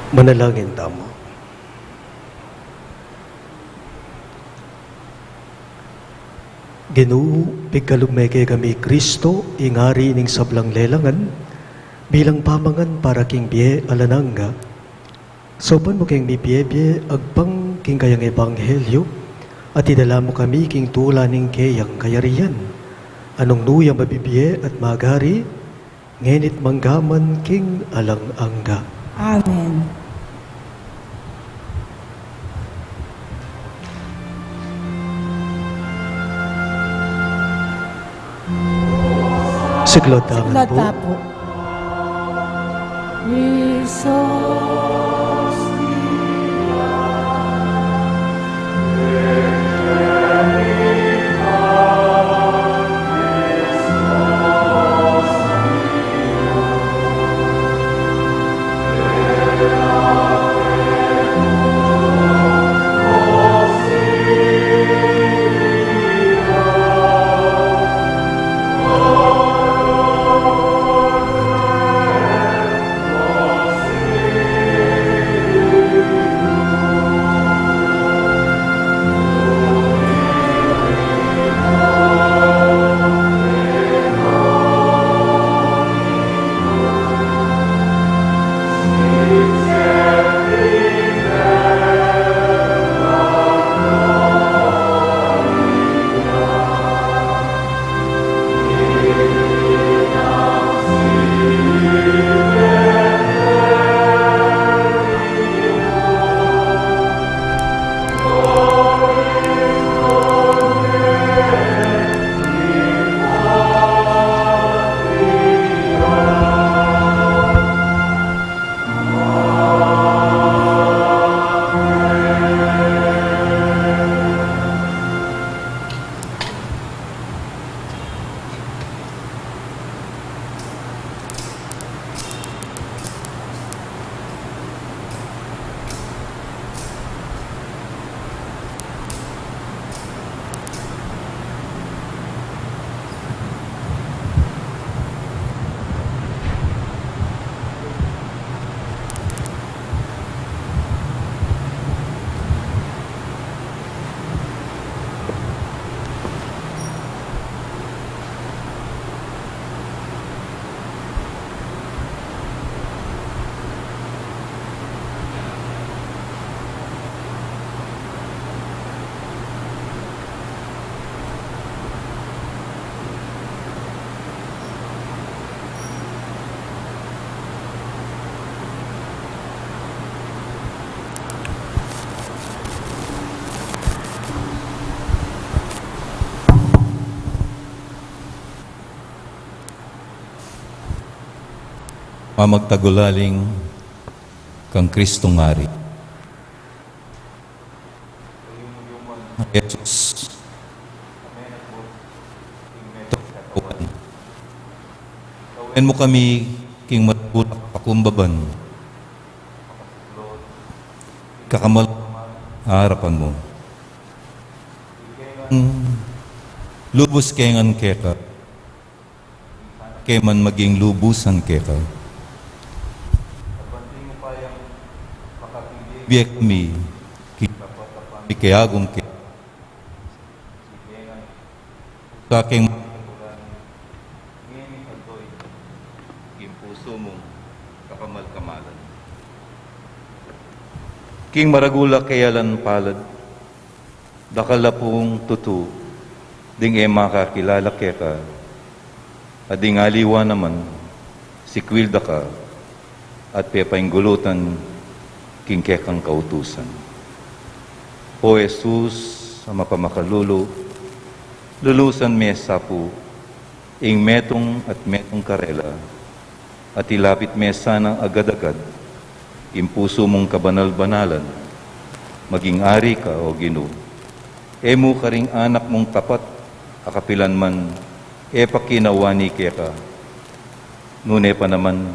Manalangin tamu. Ginu, pigkalub me kekami Kristo, ing Ari ning sablang lelangan, bilang pamangan para king bie alang angga. Saupan mu keng mibie-bie agpang king kayang ebanghelyo, at idala mu kami king tula ning keyang kayarian, a nung nu ya mabibie at magari, ngeni't manggaman king alang angga. Amen. Siklaud tamu pu. Mamagtagulaling kang Kristong Ari. Jesus. Katawan. Kawen mu kami king maragul a kapakumbaban. Kakamal a arapan mu. Lubus kengan keka. Ke man maging lubusan keka. Bie kami, ki-, kiyagum ke. Sa keng king pusu mung kakamal-kamalan. King maragul a keyalan palad, dakal a pung tutu, ding e makakilala keka, at ding aliwa naman, sikwil da ka, at pepainggulutan king kekang kautusan. O Jesus, a mapamakalulu, lulusan me sa pu, ing metung at metung karela, at ilapit me sanang agad-agad, ing pusu mung kabanal-banalan, maging ari ka, o Ginu. E mu karing anak mung tapat, a kapilan man, e pakinawani keka. Nune pa naman,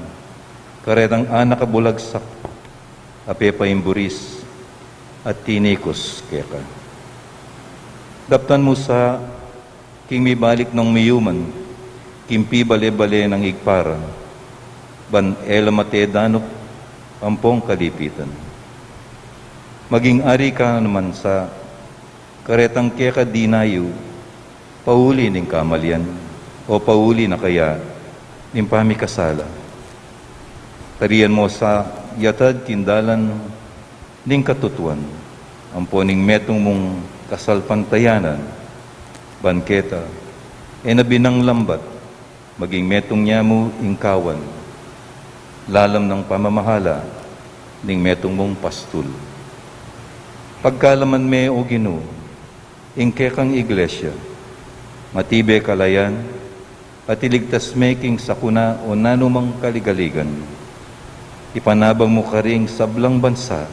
karetang anak a bulagsak, a pepaimburis, at tinikus keka. Daptan mu sa, king mibalik nong miyuman, king pibale-bale nang Ibpa ra, ban e la mate danup, ampong kalipitan. Maging ari ka naman sa karetang keka dinayu, pauli ning kamalian, o pauli na kaya ning pamikasala. Tarian mo sa yatad king dalan ning katutuan, ampo ning metung mung kasalpantayanan, ban keta, e na binang lambat, maging metung ya mu ing kawan, lalam nang pamamahala ning metung mung pastul. Pagkalaman me, O Ginu, ing kekang iglesia, matibe kalayan, at iligtas me king sakuna o nanumang kaligaligan. Ipanabang mu karing sablang bansa,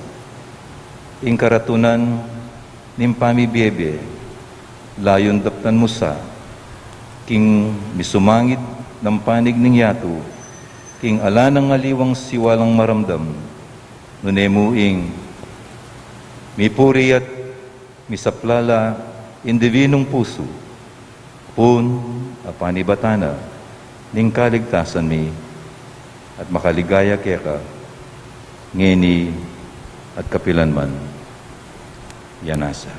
ing karatunan ning pamibiebie, layun daptan mu sa, king misumangit nang panig ning yatu, king ala nang aliwang siwalang maramdam, nune mu ing mipuri at misaplala ing dibinung pusu, pun a panibatan na ning kaligtasan mi, at makaligaya keka, ngeni at kapilan man. Ya nasa.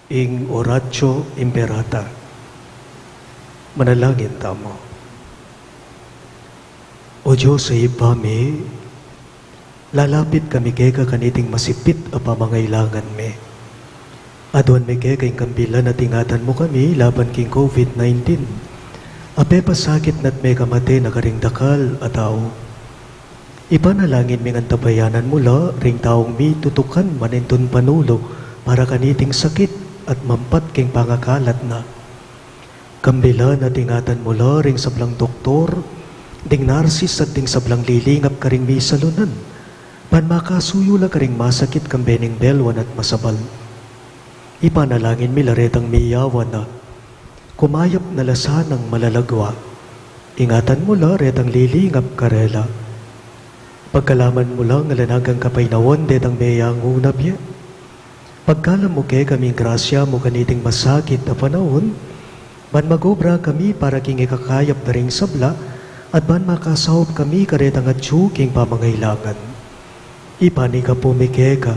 Ing Oratio Imperata. Manalangin tamu. O Dios a Ibpa mi, lalapit kami keka kaniting masipit a pamangailangan mi. Aduan mi keka ing kambilan at ingatan mu kami laban king COVID nineteen a pepasakit na't mekamate na karing dakal a tau. Ipanalangin ming antabayanan mu la ring taung mitutukan manintun panulu para kaniting sakit at mampat king pangakalat na. Kambilan at ingatan mu la ring sablang doktor, ding narsis at ding sablang lilingap karing misalunan, ban makasuyu la karing masakit kambe ning belwan at masabal. Ipanalangin mi la retang miyawan na, kumayap na la sanang malalagwa. Ingatan mu la retang lilingap karela. Pagkaluban mu lang alang anggang kapaynawan detang meyangu na bie. Pagkalam mu kekami ing grasya mu kaniting masakit a panaun, ban mag-obra kami para king ikakayap da ring sabla, at ban makasaup kami karetang atyu king pamangailangan. Ipanyawad mi keka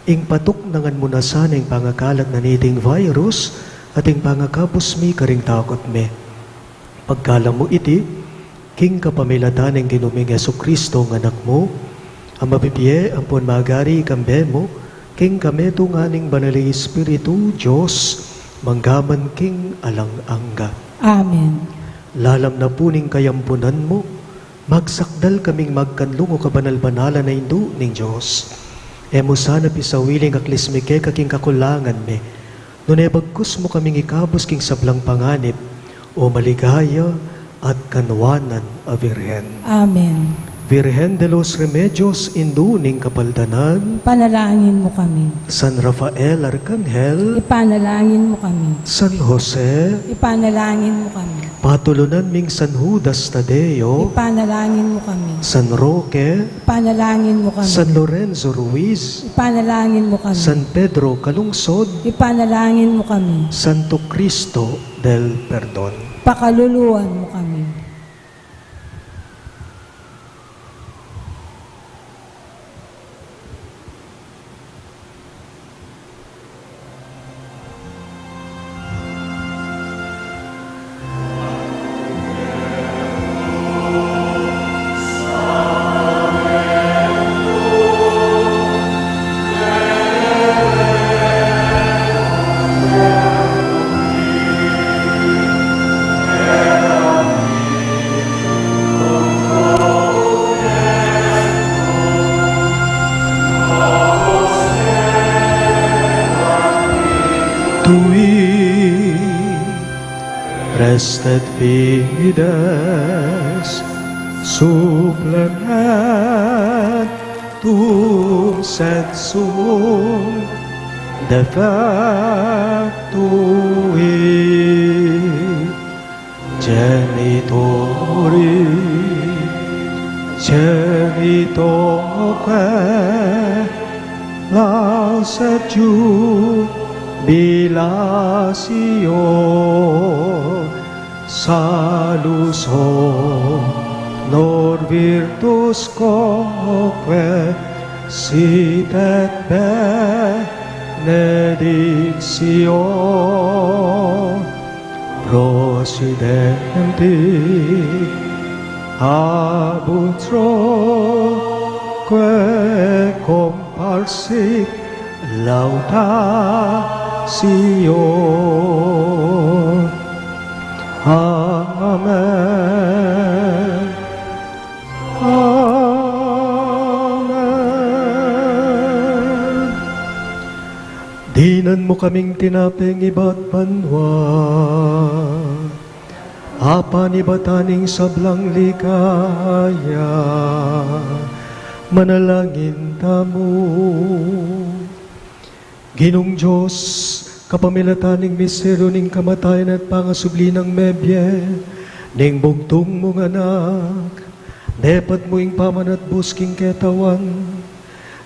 ing patuknangan mu na sana ing pangakalat na niting virus, at ing pangakabus mi karing takut mi. Pagkalam mu iti, king kapamilatan ning Ginu ming Jesucristo, ing Anak mu, a mabibie ampon magari kambe mu, king kametungan ning Banal a Espiritu, Dios, mangga man king alang angga. Amen. Lalam na pu ning kayampunan mu, magsakdal kaming magkanlung, o kabanal-banalan a Indu ning Dios. E mu sana pisawili ing aklis mi keka king kakulangan mi, nune bagkus mu kaming ikabus king sablang panganib, o maligaya at kanwanan a Virgen. Amen. Virgen de los Remedios, Indu ning Kapaldanan. Ipanalangin mu kami. San Rafael Arkanghel. Ipanalangin mu kami. San Jose. Ipanalangin mu kami. Patulunan ming San Judas Tadeo. Ipanalangin mu kami. San Roque. Ipanalangin mu kami. San Lorenzo Ruiz. Ipanalangin mu kami. San Pedro Calungsod. Ipanalangin mu kami. Santo Cristo del Perdon. Pakaluluan mu kami. Tui restet fides, supplementum sed sum defectui genitoris Cerito que la se jubilatio, salus honor virtus quoque sit et benedictio procidenti ab utroque comparsit laudatio. Amen. Amen. Dinan mu kaming tinapeng ibat banua, Apa, nibatan ning sablang ligaya, manalangin tamu. Ginung Dios, kapamilatan ning misteryu ning kamatayan at pangasubli nang mebie ning bugtung mung Anak, depat mu ing pamanatbus king ketawan,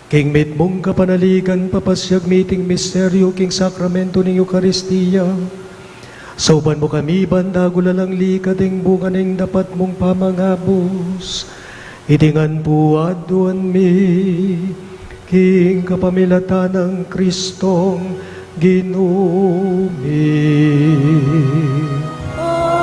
king mitmung kapanaligan, papasyag mi iting misteryu king sakramento ning Eukaristia. Saupan mu kami ban dagul alang lika ding bunga ning dapat mung pamangabus. Iti ngan pu aduan mi king kapamilatan nang Kristong Ginu mi. Amen.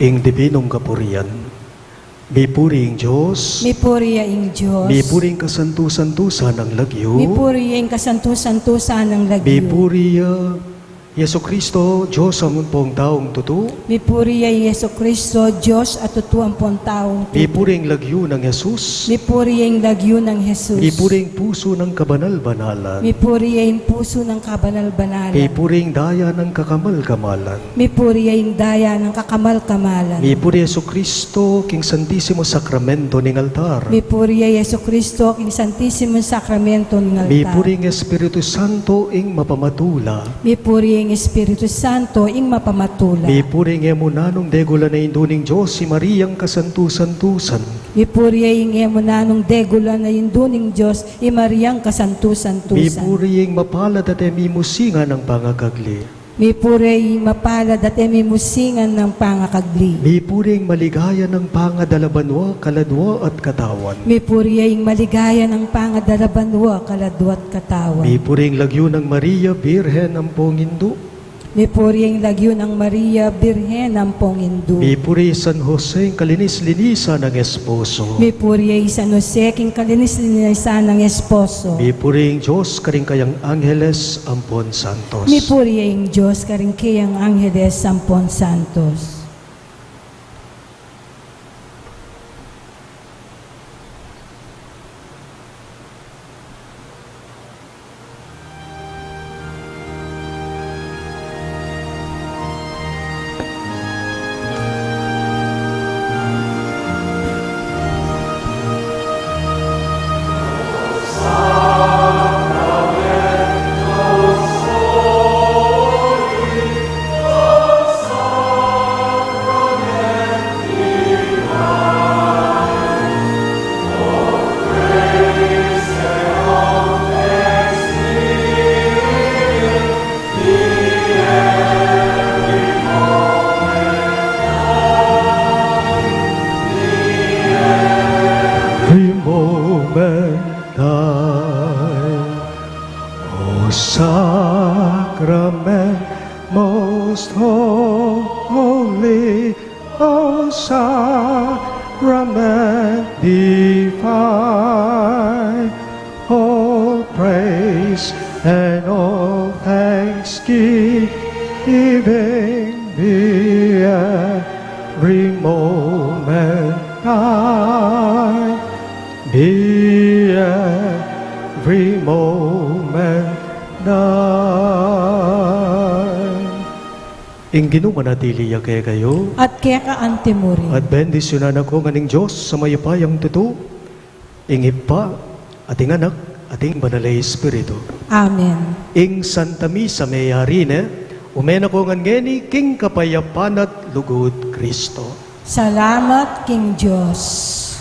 Ing dibinung kapurian. Mipuri ing Dios. Mipuri ya ing Dios. Mipuri ing kasantu-santusan nang lagyu. Mipuri ya ing kasantu-santusan nang lagyu. Mipuri ya Jesucristo, Dios ampong taung tutu. Mipuri ya i Jesucristo, Dios a tutu ampong taung tutu. Mipuri ing lagyu nang Jesus. Mipuri ya ing lagyu nang Jesus. Mipuri ing pusu nang kabanal-banalan. Mipuri ya ing pusu nang kabanal-banalan. Mipuri ing daya nang kakamal-kamalan. Mipuri ya ing daya nang kakamal-kamalan. Mipuri Jesucristo king Santisimo Sakramento ning altar. Mipuri ya Jesucristo king Santisimo Sakramento ning altar. Mipuri ing Espiritu Santo ing mapamatula. Mipuri ing Espiritu Santo ing mapamatula. Mipuri ing e mu nanung degulan a Indu ning Dios, i Mariang kasantu-santusan. Mipuri ing e mu nanung degulan a Indu ning Dios, i Mariang kasantu-santusan. Mipuri ing mapalad at e mimusingan nang pangakagli. Mipuri ing mapalad at e mimusingan nang pangakagli. Mipuri ing maligaya nang pangadala banua, kaladua at katawan. Mipuri ing maligaya nang pangadala banua, kaladua at katawan. Mipuri ing lagyu nang Maria, Birhen ampong Indu. Mipuri ing lagyu nang Maria, Birhen ampong Indu. Mipuri i San Jose, ing kalinis-linisan nang esposo. Mipuri i San Jose, king kalinis-linisan nang esposo. Mipuri ing Dios karing kayang angeles ampon santos. Mipuri ing Dios karing kayang angeles ampon santos. sacrament divine, all praise and all thanksgiving be every moment thine, be every moment thine. Ing Ginu manatili ya kekayu. At keka antimurin. At bendisyunan na ko ngan ning Dios a mayupayang tutu, ing Ibpa, at ing Anak, at ing Banal a Espiritu. Amen. Ing Santa Misa meyari ne, ume na ko ngan ngeni king kapayapan at lugud Kristo. Salamat king Dios.